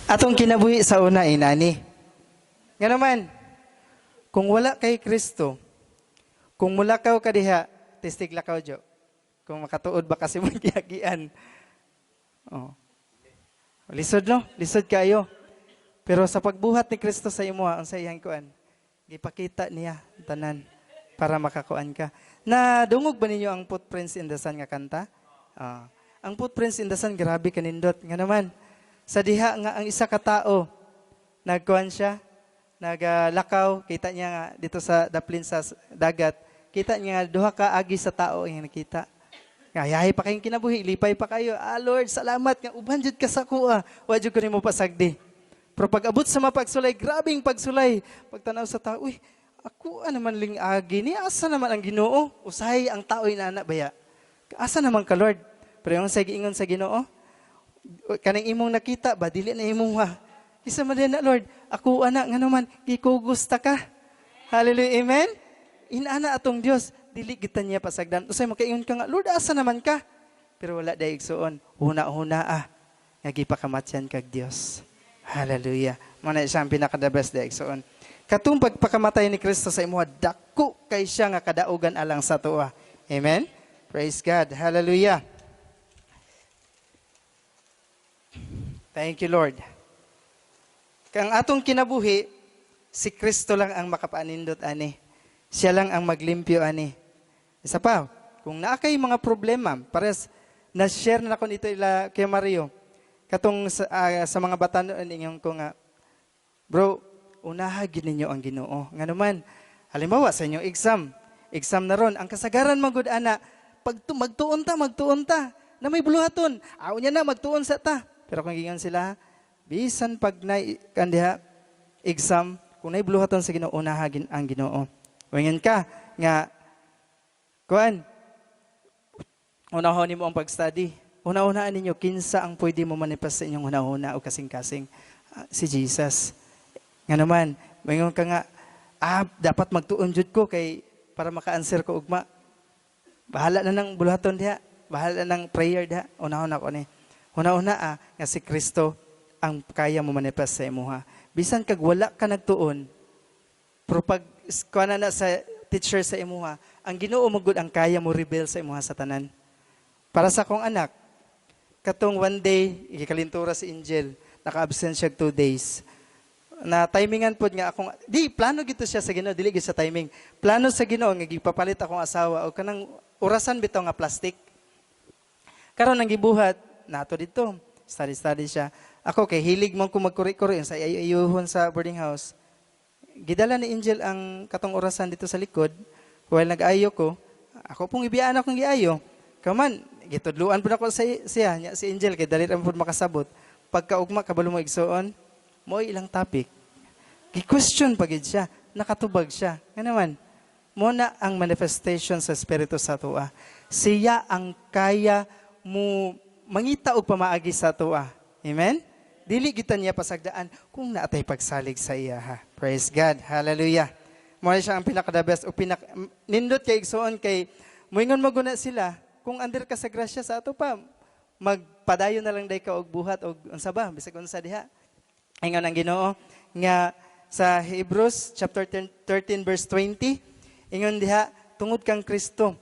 Atong kinabuhi sa una inani. Nga naman, kung wala kay Kristo, kung mulakaw ka diha, testig lakaw jo. Kung makatuod ba kasi mo giagian. Oh. Lisod no? Lisod kayo. Pero sa pagbuhat ni Kristo sa imo, ang sa iyang kuan, gipakita niya tanan para makakuan ka. Na dungog ba ninyo ang Footprints in the Sand nga kanta? Ang Footprints in the Sand, grabe kanindot. Nga naman, sa diha nga ang isa ka tao, nagkuan siya, naglakaw, kita niya nga dito sa daplin sa dagat, kita niya nga duha ka agi sa tao ang nakita. Nga yahay pa kayong kinabuhi, lipay pa kayo. Ah Lord, salamat nga uban jud ka sa kuha. Wa jud ko nimo pasagdi. Pero pag abot sa mapagsulay, grabing pagsulay. Pagtanaw sa tao, uy, ako naman ling agi ni, asa naman ang Ginoo? Usahay ang tao inana baya. Asa naman ka Lord? Pero yung sa giingon sa Ginoo, kaning imong nakita ba dili na imong ha. Isa man din na Lord, ako ana nga naman gikugusta ka. Hallelujah, amen. Inana atong Dios, dili kita niya pasagdan. Usay makaingon ka nga, Lord, asa naman ka? Pero wala day igsuon, huna-huna nga gipakamatyan kag Dios. Hallelujah. Mo na siya ang pinaka the best day igsuon. Katong pagpakamatay ni Kristo sa imuha, dako kay siya nga kadaugan alang sa tuwa. Amen. Praise God. Hallelujah. Thank you, Lord. Kang atong kinabuhi, si Kristo lang ang makapaanindot ani. Siya lang ang maglimpyo ani. Isa pa, kung naa kay mga problema, pares na-share na ako nito ila kay Mario. Katong sa mga batanon ingon ko nga, bro, unaha gid ninyo ang Ginoo. Nganuman, halimbawa sa inyong exam, exam na ron, ang kasagaran man gud ana, pag magtuon ta, na may buluhaton, aw niya na magtuon sa ta. Pero kung giingon sila, bisan pag na exam, kung nay buluhaton sa Ginoo, unaha ang Ginoo. Wingon ka nga kuan, unahon nimo ang pag-study. Una-unaan ninyo kinsa ang pwede mo manifest sa inyong hunahuna o kasing-kasing, si Jesus. Nga naman, wingon ka nga, dapat magtuon jud ko kay para maka-answer ko ugma. Bahala na ng buluhaton diha, bahala na ng prayer diha. Unahon ako ni. Una-una nga si Kristo ang kaya mo manifest sa imuha. Bisan kag wala ka nagtuon, pero pag kuana na sa teacher sa imuha, ang Ginoo mo gud ang kaya mo reveal sa imuha sa tanan. Para sa akong anak, katong one day, gikalintura si Angel, naka-absent siya 2 days. Na timingan pod nga akong, di, plano gito siya sa Ginoo, dili gid sa timing. Plano sa Ginoo nga gipapalit akong asawa o kanang orasan bitaw nga plastic. Karon ang gibuhat nato dito, study-study siya. Ako kay hilig man ko magkuri-kuri sa ayuhon sa boarding house. Gidala ni Angel ang katong orasan dito sa likod. While nag-ayo ko, ako pong ibiyaan akong giayo. Kaman, gitudluan po na ako sa siya, niya si Angel, kay dali ra po makasabot. Pagkaugma, kabalo mo igsuon, mo ilang topic. Gi-question pa gid siya, nakatubag siya. Nga naman, mo na ang manifestation sa Espiritu sa tuwa. Siya ang kaya mo mangita og pamaagi sa tuwa. Amen? Dili kita niya pasagdaan kung naatay pagsalig sa iya ha. Praise God. Hallelujah. Mo siya ang pinaka the best o pinaka nindot kay igsuon kay moingon maguna sila kung under ka sa grasya sa ato pa magpadayon na lang day ka og buhat og unsa ba bisag unsa diha. Ingon ang Ginoo nga sa Hebrews chapter 13 verse 20 ingon diha tungod kang Kristo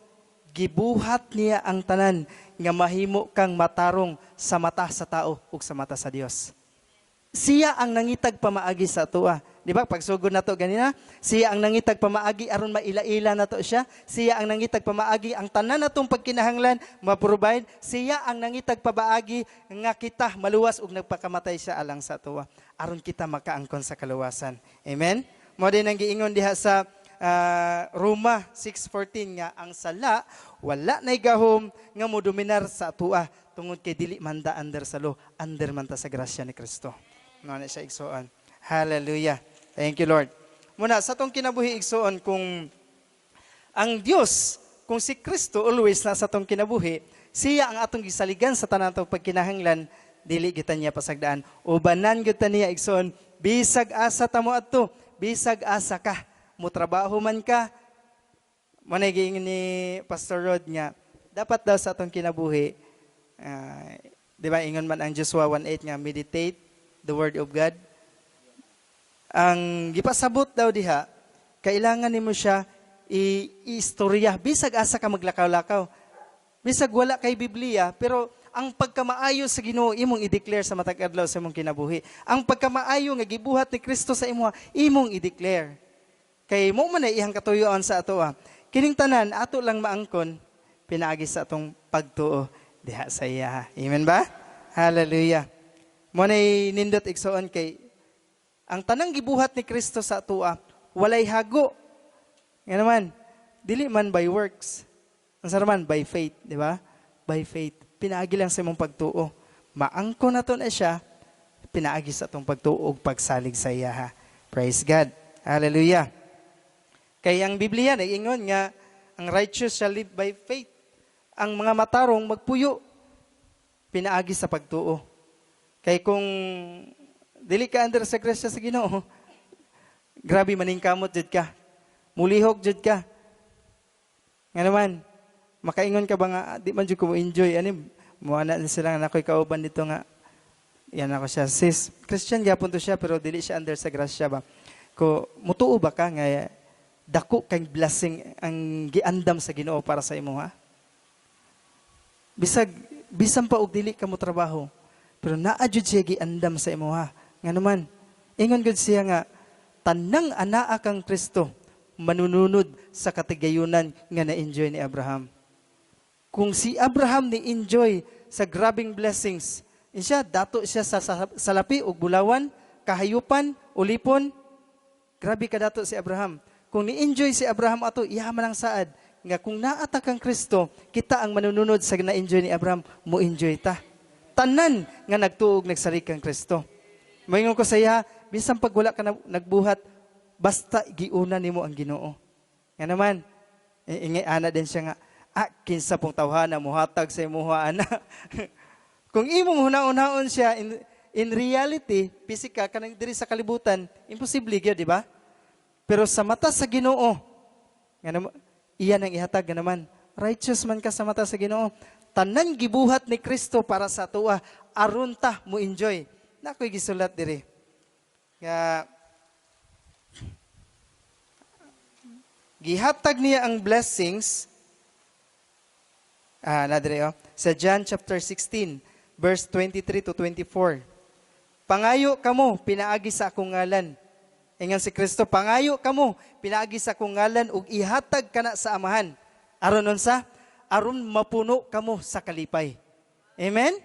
gibuhat niya ang tanan nga mahimo kang matarong sa mata sa tao ug sa mata sa Dios. Siya ang nangitag pamaagi sa atoa. Di ba? Pagsugod nato ganina, siya ang nangitag pamaagi aron maila-ila nato siya. Siya ang nangitag pamaagi ang tanan natong pagkinahanglan ma-provide. Siya ang nangitag pamaagi nga kita maluwas ug nagpakamatay siya alang sa atoa aron kita makaangkon sa kaluwasan. Amen. Mao din ang giingon diha sa Roma 6:14 nga ang sala wala nay gahom nga modominar sa atoa tungod kay dili man ta under sa law, under man ta sa grasya ni Kristo. Mao na siya, igsoon. Hallelujah. Thank you, Lord. Muna, sa atong kinabuhi, igsoon, kung ang Dios, kung si Kristo always na sa atong kinabuhi, siya ang atong gisaligan sa tanan atong pagkinahanglan, dili kita niya pasagdaan. Ubanan gyud ta niya, igsoon, bisag asa ta mo adto, bisag asa ka, mo trabaho man ka. Manay giingon ni Pastor Rod nga dapat daw sa atong kinabuhi, di ba ingon man ang Joshua 1:8 nga meditate the word of God. Ang gipasabot daw diha, kailangan nimo siya i-istorya bisag asa ka maglakaw-lakaw. Bisag wala kay Biblia, pero ang pagkamaayo sa Ginoo imong i-declare sa matag adlaw sa imong kinabuhi. Ang pagkamaayo nga gibuhat ni Kristo sa imo, imong i-declare. Kay mo man ay iyang katuyuan sa ato. Kining tanan ato lang maangkon pinaagi sa atong pagtuo diha sa iya. Amen ba? Hallelujah. Mo nay nindot, igsoon, kay ang tanang gibuhat ni Kristo sa atoa walay hago. Nga naman, dili man by works. Ang saraman, by faith, di ba? By faith. Pinaagi lang sa imong pagtuo. Maangko na to na siya, pinaagi sa atong pagtuo ug pagsalig sa iya. Ha. Praise God. Hallelujah. Kay ang Biblia nag-ingon nga ang righteous shall live by faith. Ang mga matarong magpuyo pinaagi sa pagtuo. Kay kung dili ka under sa grasya sa Ginoo, grabe maningkamot jud ka. Mulihok jud ka. Nga naman, makaingon ka ba nga, "Ah, di man jud ko mo enjoy ani mo na sila nga nakoy kauban dito nga yan ako siya sis Christian gyapon to siya pero dili siya under sa grasya ba ko mutuo ba ka nga dako kay blessing ang giandam sa Ginoo para sa imo ha bisag bisan pa og dili ka mo trabaho pero naa jud siya giandam sa imo ha nga naman ingon gud siya nga tanang anaa kang Kristo manununod sa katigayunan nga na-enjoy ni Abraham. Kung si Abraham ni enjoy sa grabing blessings, siya dato siya sa salapi ug bulawan, kahayupan, ulipon. Grabe ka dato si Abraham. Kung ni-enjoy si Abraham ato, iya man ang saad nga kung naata kang Kristo, kita ang manununod sa na-enjoy ni Abraham, mo enjoy ta. Tanan nga nagtuog nagsalig kang Kristo. Maingon ko sa iya, bisan pag wala ka na, nagbuhat, basta giuna nimo ang Ginoo. Nga naman, ingay ana din siya nga, ah, kinsa pong tawhana muhatag sa imuha ana. Kung imong huna-hunaon siya in reality, physical kanang diri sa kalibutan, imposible gyud, di ba? Pero sa mata sa Ginoo, nga naman, iyan ang ihatag nga naman, righteous man ka sa mata sa Ginoo. Tanan gibuhat ni Kristo para sa atoa, aron ta mo enjoy. Na ako'y gisulat diri. Nga gihatag niya ang blessings na diri oh, sa John chapter 16 verse 23 to 24. Pangayo kamo pinaagi sa akong ngalan. Ingon si Kristo, pangayo kamo pinaagi sa akong ngalan ug ihatag kana sa Amahan. Aron unsa? Aron mapuno kamo sa kalipay. Amen?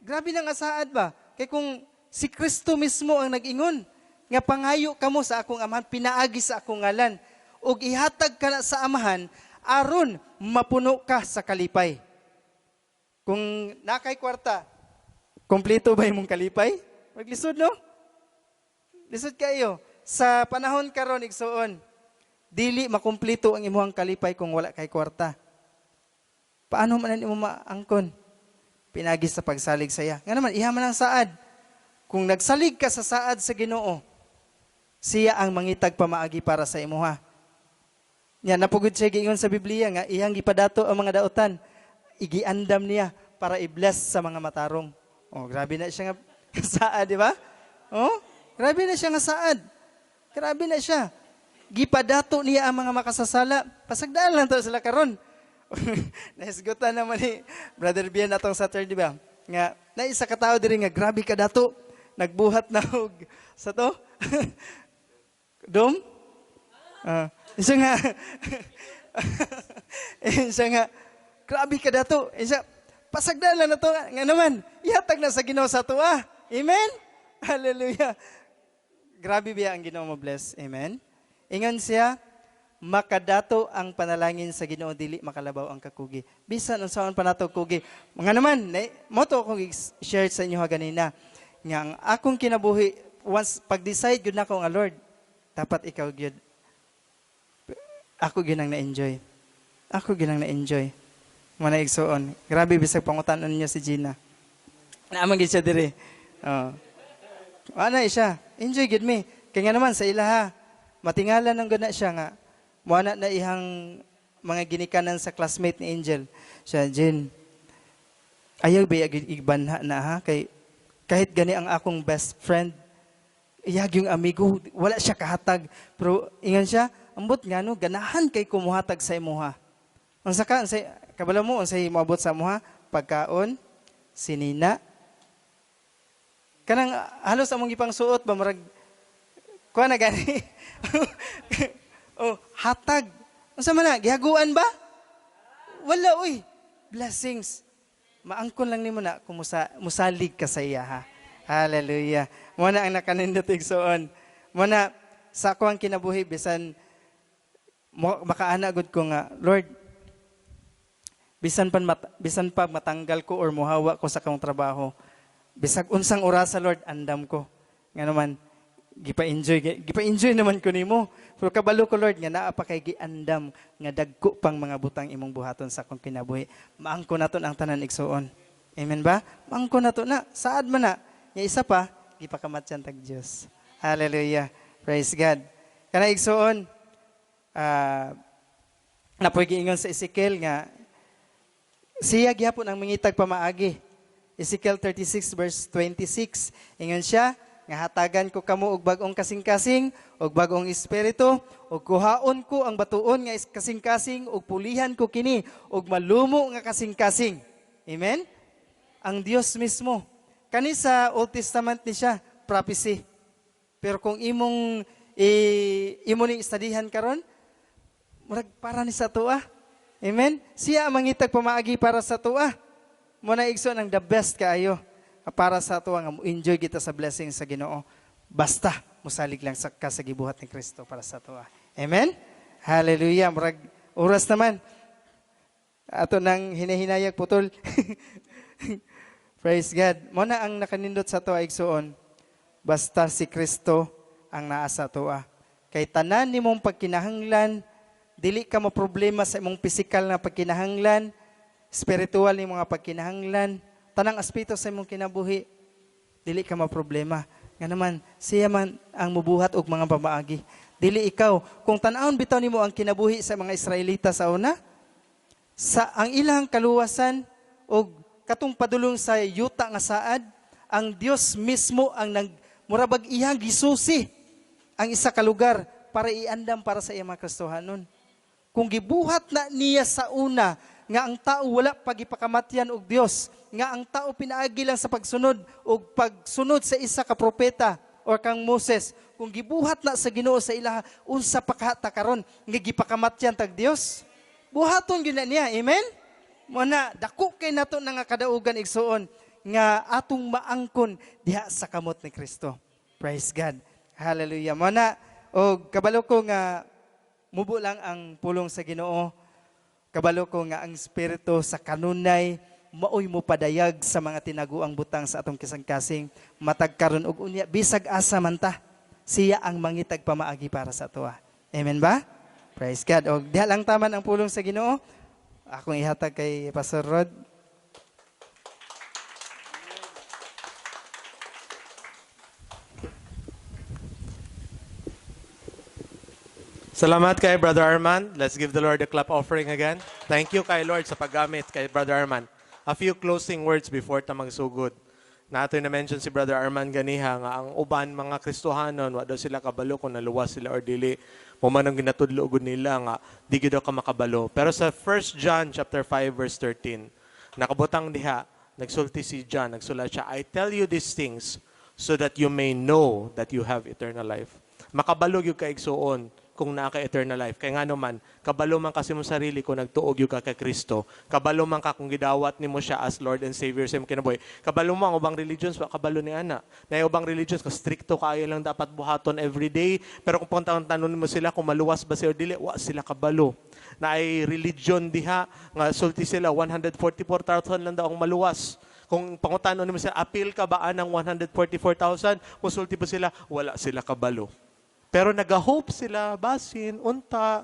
Grabe na nga saad ba? Kay kung si Kristo mismo ang nag-ingon nga pangayo kamo sa akong Amahan pinaagi sa akong ngalan ug ihatag kana sa Amahan aron mapuno ka sa kalipay. Kung nakay kwarta, kompleto ba imong kalipay? Maglisod no? Lisod kayo. Sa panahon karon igsuon, dili makumpleto ang imong kalipay kung wala kay kwarta. Paano man imo maangkon? Pinagi sa pagsalig sa iya. Nga naman, iha man ang saad. Kung nagsalig ka sa saad sa Ginoo, siya ang mangitag pamaagi para sa imuha. Nya napugod siya giingon sa Biblia nga iyang gipadato ang mga dautan, igiandam niya para i-bless sa mga matarong. Oh, grabe na siya nga saad, di ba? Oh, grabe na siya nga saad. Grabe na siya. Gipadato niya ang mga makasasala. Pasagdaan lang to sila karon. Nahisgutan naman ni Brother Bian atong Saturday ba? Nga naisa ka tawo diri nga grabe ka dato. Nagbuhat na og sa to. Dom? Isa nga, isa nga, grabe ka dato. Isa, pasagdan lang na to. Nga naman, ihatag na sa Ginoo sa tuwa. Amen? Hallelujah. Grabe biya ang Ginoo mo bless. Amen? Ingon siya, makadato ang panalangin sa Ginoo, dili makalabaw ang kakugi. Bisan unsaon pa nato kugi. Nga naman, mo to akong i-share sa inyo ha ganina nga ang akong kinabuhi once pag-decide gyud nako nga Lord, dapat ikaw gyud. Ako gyud ang na-enjoy. Ako gyud ang na-enjoy. Mo na igsuon. Grabe bisag pangutan-on niya si Gina. Naa man gyud siya diri. Oh. Ana siya. Enjoy gyud mi. Kay nga naman sa ilaha, matingala nang gana siya nga moana na ihang mga ginikanan sa classmate ni Angel. Siya, "Jin, ayaw ba igbanha na ha? Kay kahit gani ang akong best friend, iyag yung amigo, wala siya kahatag." Pero ingan siya, "Ambot nga no, ganahan kay kumuhatag sa imuha. Unsa ka, unsay, kabalo mo, unsay moabot sa imuha? Pagkaon, sinina, kanang halos among gipang suot ba, murag, kuha na gani. Oh, hatag. Unsa man na, gihaguan ba? Wala, uy. Blessings. Maangkon lang nimo na kung musalig ka sa iya ha. Hallelujah. Mo na ang nakanindot, igsoon. Mo na sa ako ang kinabuhi bisan mo, makaana gud ko nga Lord, bisan pa matanggal ko or muhawa ko sa akong trabaho, bisag unsang orasa, Lord, andam ko. Nga naman gipa-enjoy naman ko nimo, pero kabalo ko, Lord, nga naa pa kay giandam nga dagko pang mga butang imong buhaton sa akong kinabuhi. Maangko naton ang tanan, igsuon. Amen ba? Maangko nato na saad man na nga isa pa gipakamatyan tag Dios. Hallelujah. Praise God. Kana igsuon, napoy giingon sa Ezekiel nga siya gihapon ang mangitag pamaagi. Ezekiel 36 verse 26. Ingon siya nga hatagan ko kamo og bag-ong kasing-kasing og bag-ong espiritu, og kuhaon ko ang batuon nga kasing-kasing og pulihan ko kini og malumo nga kasing-kasing. Amen? Ang Dios mismo. Kani sa Old Testament ni siya prophecy. Pero kung imong imo ning studyhan karon, murag para ni sa tuwa. Amen? Siya ang mangitag pamaagi para sa tuwa. Mo na igsoon ang the best kaayo para sa tuwa nga enjoy kita sa blessing sa Ginoo. Basta musalig lang sa ka sa gibuhat ni Kristo para sa tuwa. Amen? Hallelujah. Murag oras naman. Ato nang hinahinayag putol. Praise God. Mo na ang nakanindot sa tuwa, igsuon. Basta si Kristo ang naa sa tuwa. Kay tanan nimong pagkinahanglan, dili ka mo problema sa imong pisikal na pagkinahanglan, spiritual ni mga pagkinahanglan, tanang aspeto sa imong kinabuhi, dili ka maproblema. Nga naman, siya man ang mubuhat og mga pamaagi. Dili ikaw. Kung tan-awon bitaw nimo ang kinabuhi sa mga Israelita sa una, sa ang ilang kaluwasan og katong padulong sa yuta nga saad, ang Dios mismo ang nag murabag iyang gisusi ang isa ka lugar para iandam para sa iyang mga Kristohanon. Kung gibuhat na niya sa una nga ang tao wala pagipakamatyan og Dios, nga ang tao pinaagi lang sa pagsunod og pagsunod sa isa ka propeta or kang Moses, kung gibuhat na sa Ginoo sa ilaha, unsa pa ka karon nga gipakamatyan tag Dios? Buhaton gyud na niya. Amen? Mo na dako kay nato na nga kadaugan, igsuon, nga atong maangkon diha sa kamot ni Kristo. Praise God. Hallelujah. Mo na og kabalo ko nga mubo lang ang pulong sa Ginoo. Kabalo ko nga ang espiritu sa kanunay maoy mo padayag sa mga tinaguang butang sa atong kasing-kasing matag karon og unya, bisag asa man ta, siya ang mangitag pamaagi para sa atoa. Amen ba? Praise God. Og diha lang taman ang pulong sa Ginoo. Akong ihatag kay Pastor Rod. Salamat kay Brother Arman. Let's give the Lord a clap offering again. Thank you kay Lord sa paggamit kay Brother Arman. A few closing words before ta magsugod. Nato na mention si Brother Arman ganiha nga ang uban mga Kristohanon wa daw sila kabalo kung naluwas sila or dili. Mo man ang ginatudlo gud nila nga di gyud daw ka makabalo. Pero sa 1 John chapter 5 verse 13, nakabutang diha, nagsulti si John, nagsulat siya, "I tell you these things so that you may know that you have eternal life." Makabalo gyud ka, igsuon, kung naa ka eternal life. Kay ngano man, kabalo man kasi mo sarili kung nagtuo gyud ka kay Kristo. Kabalo man ka kung gidawat nimo siya as Lord and Savior sa imong kinabuhi. Kabalo mo ang ubang religions, wa kabalo ni ana. Na ubang religions ka strikto kaayo lang dapat buhaton every day, pero kung puntaon tanon mo sila kung maluwas ba sila or dili, wa sila kabalo. Na ay religion diha nga sulti sila 144,000 lang daw ang maluwas. Kung pangutanon nimo sila, apil ka ba anang 144,000? Musulti pa sila, wala sila kabalo. Pero nag-hope sila, basin, unta,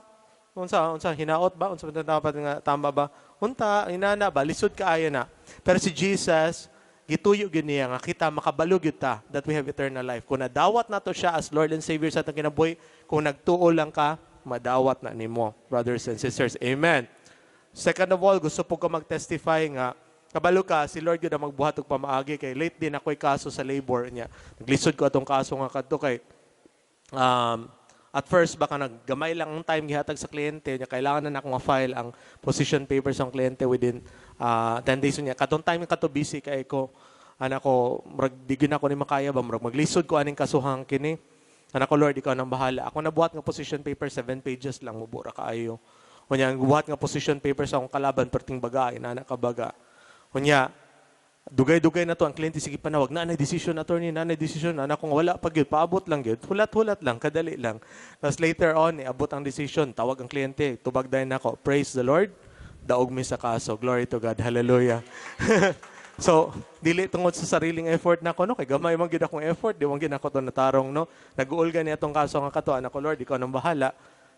unsa, unsa, hinaot ba? Unsa ba dapat nga tama ba? Unta, inana ba? Lisod kaayo na. Pero si Jesus, gituyo gyud niya nga kita makabalo gyud ta that we have eternal life. Kung nadawat nato siya as Lord and Savior sa atong kinabuhi, kung nagtuo lang ka, madawat na nimo, brothers and sisters. Amen. Second of all, gusto po ko mag-testify nga kabalo ka si Lord gyud ang magbuhat og pamaagi kay late din ako'y kaso sa labor niya. Naglisod ko atong kaso nga kadto kay at first baka naggamay lang ang time gihatag sa kliyente niya, kailangan na nako ma-file ang position papers ng kliyente within 10 days niya. Katong time kato busy kay ko, ana ko, murag di gyud ako ni makaya ba, murag maglisod ko aning kasuhang kini. Ana ko, "Lord, ikaw nang bahala." Ako nabuhat nga position paper, 7 pages lang, mubo ra kaayo. Unya ang buhat nga position paper sa akong kalaban perting baga, inana ka baga. Unya dugay-dugay na to ang kliyente sige panawag na decision, attorney, na decision. Na kung wala pa gyud, paabot lang gyud, hulat-hulat lang, kadali lang. Tapos later on iabot ang decision, tawag ang kliyente, tubag dayon nako. Praise the Lord, daog mi sa kaso. Glory to God, hallelujah. So dili tungod sa sariling effort nako, no, kay gamay man gyud akong effort, di man gyud ako to natarong, no. Nag-uol gani atong kaso nga kato. Ana ko, "Lord, ikaw nang bahala,"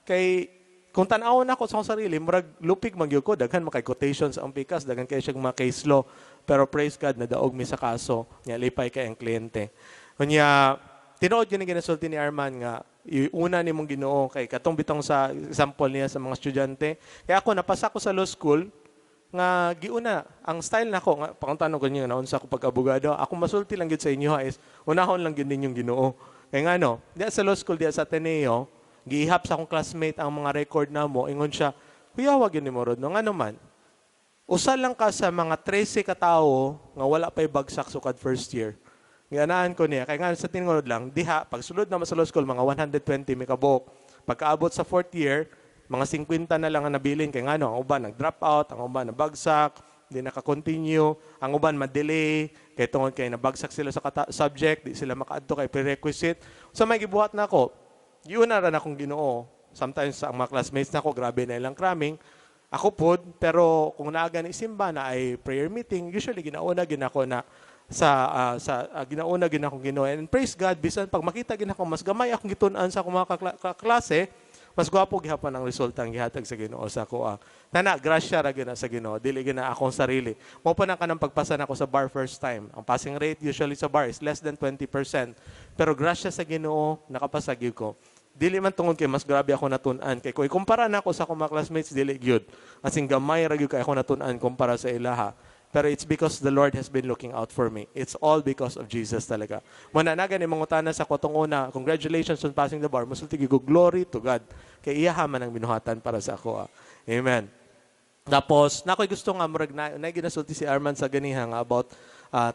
kay kung tan-awon ako sa akong sarili, murag lupig man gyud ko, daghan makay quotations ang pikas, daghan kay siyang mga case law. Pero praise God, nadaog mi sa kaso, nya lipay kay ang kliyente. Unya, tinuod yun ang ginasulti ni Arman nga una nimong Ginoo kay katong bitong sa example niya sa mga estudyante. Kaya ako napasa ko sa law school nga giuna ang style nako nga pangutan ko niyo naunsa ko pag-abogado. Ako masulti lang gyud sa inyo is unahon lang gyud ninyong Ginoo. Kay ngano, diya sa law school, diya sa Ateneo, giihap sa akong classmate ang mga record namo. Ingon siya, "Kuya, wag yun ni mo rod, no, ngano man usa lang ka sa mga 13 ka tawo nga wala pa'y bagsak sukad first year." Gianaan ko niya, kay nga sa tinungod lang, diha, pag sulod na sa law school, mga 120 may kabuok. Pagkaabot sa fourth year, mga 50 na lang ang nabilin. Kay ngano, ang uban nag-drop out, ang uban nabagsak, di naka-continue, ang uban ma-delay, kay tungod kay nabagsak sila sa subject, di sila makaadto kay prerequisite. So may gibuhat na ako, yun na ra akong Ginoo. Sometimes ang mga classmates nako, grabe na ilang cramming. Ako pod, pero kung naa gani simba na ay prayer meeting, usually ginauna ginako na sa ah, sa ginauna gid akong Ginoo. And praise God, bisan pag makita gid ako mas gamay akong gitun-an sa akong mga kaklase, mas gwapo gihapon ang resulta ang gihatag sa Ginoo sa ako. Nana, grasya ra gyud na sa Ginoo, dili gyud na akong sarili. Mo pa na kanang pagpasa nako sa bar first time. Ang passing rate usually sa bar is less than 20%. Pero grasya sa Ginoo, nakapasa gyud ko. Dili man tungod kay mas grabe ako natun-an. Kay kung ikumpara nako sa akong mga classmates, dili gyud. As in gamay ra gyud kay ako natun-an kumpara sa ilaha. Pero it's because the Lord has been looking out for me. It's all because of Jesus talaga. Muna na gani mangutana sa kotong una, "Congratulations on passing the bar." Musulti gyud ko, "Glory to God." Kay iya man ang binuhatan para sa ako. Amen. Tapos, nakoy gusto nga murag na ginasulti si Arman sa ganiha nga about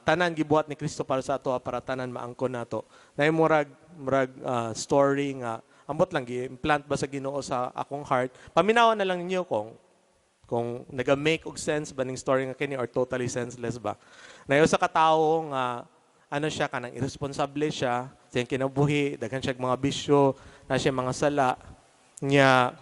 tanan gibuhat ni Kristo para sa ato para tanan maangkon nato. Nay murag murag story nga ambot lang gi-implant ba sa Ginoo sa akong heart. Paminawan na lang ninyo kung naga-make og sense ba ning story nga kini or totally senseless ba. Nayo sa katawo nga ano siya, kanang irresponsable siya sa iyang kinabuhi, daghan siya mga bisyo, na siya mga sala niya,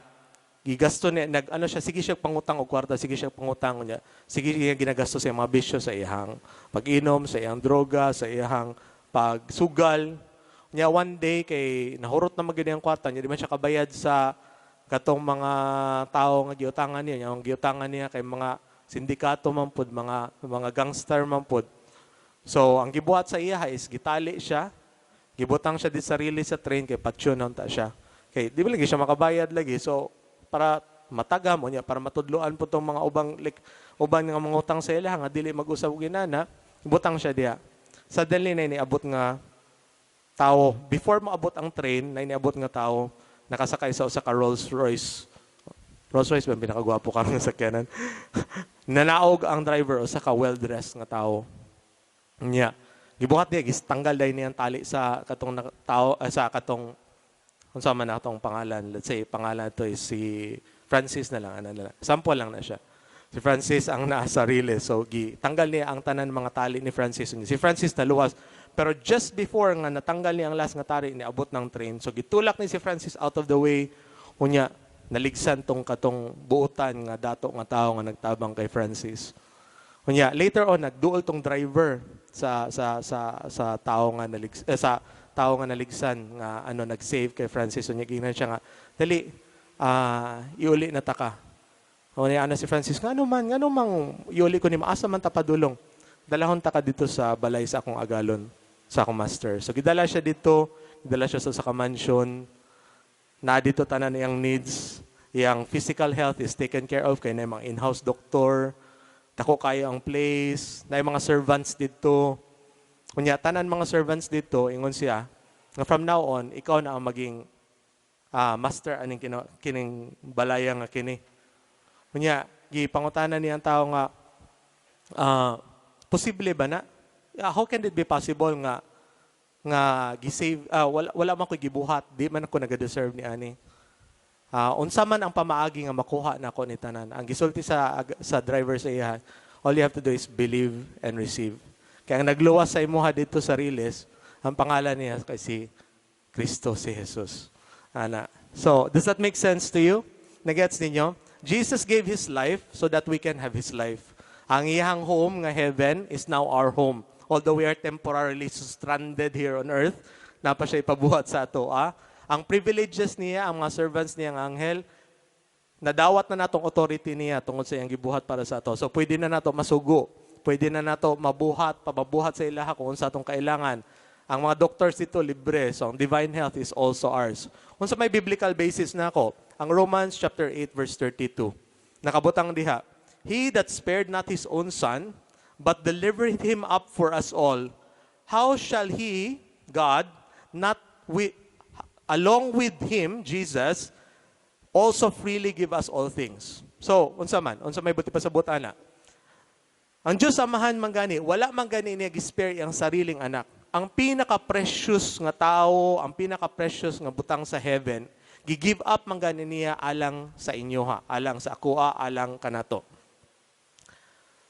gigasto niya, nag ano siya, sige siya pangutang og kwarta, sige siya pangutang niya, sige niya ginagasto sa iyang mga bisyo, sa iyang pag-inom, sa iyang droga, sa iyang pagsugal niya. One day kay nahurot na magyud ang kwarta niya, di man siya kabayad sa katong mga tao nga giutangan niya. Ang giutangan niya kay mga sindikato man pud, mga gangster man pud. So ang gibuhat sa iya is gitali siya, gibutang siya di sarili sa train kay patyon na unta siya. Kay di ba lagi siya makabayad lagi. So para mataga mo niya, para matudloan po tong mga ubang like uban nga mga utang sa ila nga dili mag-usab og inana, butang siya diha. Suddenly na niabot nga tao. Before maabot ang train, na niabot nga tao nakasakay sa usa ka Rolls Royce. Rolls Royce ba ang pinakagwapo karon nga sakyanan? Nanaog ang driver, usa ka well-dressed nga tao. Nya. Gibuhat niya, gistanggal dahil niya ang tali sa katong tao, sa katong Unsa man atong pangalan, let's say pangalan to is si Francis na lang, ano na lang. Sample lang na siya. Si Francis ang naa sa riles. So gi tanggal niya ang tanan mga tali ni Francis. Si Francis naluwas. Pero just before nga natanggal niya ang last nga tali, niabot ng train. So gitulak ni si Francis out of the way. Unya naligsan tong katong buotan nga dato nga tao nga nagtabang kay Francis. Unya later on nagduol tong driver sa tao nga naligs eh, sa tao nga naligsan nga ano nag-save kay Francis. Unya giingnan siya nga, "Dali, iuli na ta ka." Unya ana si Francis, Ngano mang iuli ko nimo? Asa man ta padulong?" "Dalahon ta ka dito sa balay sa akong agalon, sa akong master." So gidala siya dito, gidala siya sa mansion. Na dito tanan iyang needs, iyang physical health is taken care of kay na mga in-house doctor, dako kayo ang place, na mga servants dito. Unya tanan mga servants dito, ingon siya nga from now on ikaw na ang maging master aning kining balaya nga kini. Unya gipangutana niya ang tao nga posible ba na? How can it be possible nga gi-save, wala man ko gibuhat, di man ako naga-deserve ni ani? Unsa man ang pamaagi nga makuha nako ni tanan? Ang gisulti sa driver sa iya, "All you have to do is believe and receive." Kaya ang nagluwas sa imuha dito sa riles, ang pangalan niya kay si Kristo, si Jesus. Ana. So, does that make sense to you? Nagets ninyo? Jesus gave His life so that we can have His life. Ang iyang home nga heaven is now our home. Although we are temporarily stranded here on earth, napa siya ipabuhat sa ato. Ah? Ang privileges niya, ang mga servants niya, ang anghel, nadawat na natong authority niya tungod sa iyang gibuhat para sa ato. So pwede na nato masugo. Pwede na nato mabuhat, pababuhat sa ilaha kung unsa atong kailangan. Ang mga doctors dito libre. So ang divine health is also ours. Unsa may biblical basis nako? Ang Romans chapter 8 verse 32. Nakabutang diha, "He that spared not his own son, but delivered him up for us all, how shall he, God, not with, along with him, Jesus, also freely give us all things?" So, unsa man? Unsa may buot ipasabot ana? Ang Diyos Amahan man gani, wala man gani niya gi-spare iyang sariling anak. Ang pinaka-precious nga tao, ang pinaka-precious nga butang sa heaven, gi-give up man gani niya alang sa inyo ha, alang sa akoa, alang kanato.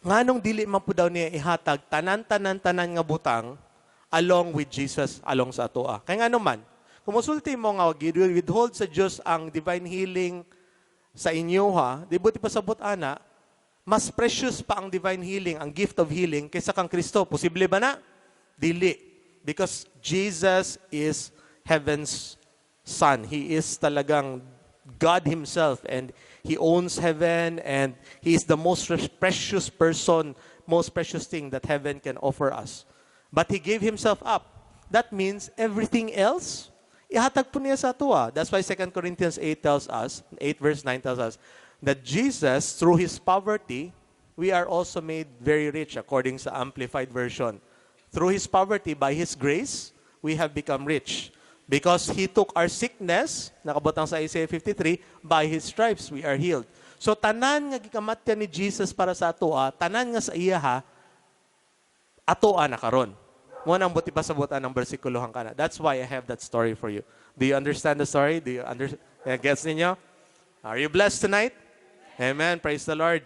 Nganong dili man po daw niya ihatag tanan-tanan-tanan nga butang along with Jesus, along sa atoa? Kaya ngano man, kung musulti mo nga withhold sa Diyos ang divine healing sa inyo ha, di buot ipasabot ana, mas precious pa ang divine healing, ang gift of healing, kaysa kang Kristo. Posible ba na? Dili. Because Jesus is heaven's Son. He is talagang God Himself and He owns heaven and He is the most precious person, most precious thing that heaven can offer us. But He gave Himself up. That means everything else, ihatag po niya sa atoa. That's why 2 Corinthians 8 tells us, 8 verse 9 tells us, that Jesus, through His poverty, we are also made very rich according sa Amplified Version. Through His poverty, by His grace, we have become rich. Because He took our sickness, nakabutang sa Isaiah 53, by His stripes we are healed. So tanan nga gikamatyan ni Jesus para sa atoa, tanan nga sa iya ha, atoa na karon. Mo nang buot ipasabot anang bersikulo kana. That's why I have that story for you. Do you understand the story? Do you understand? Gets ninyo? Are you blessed tonight? Amen. Praise the Lord.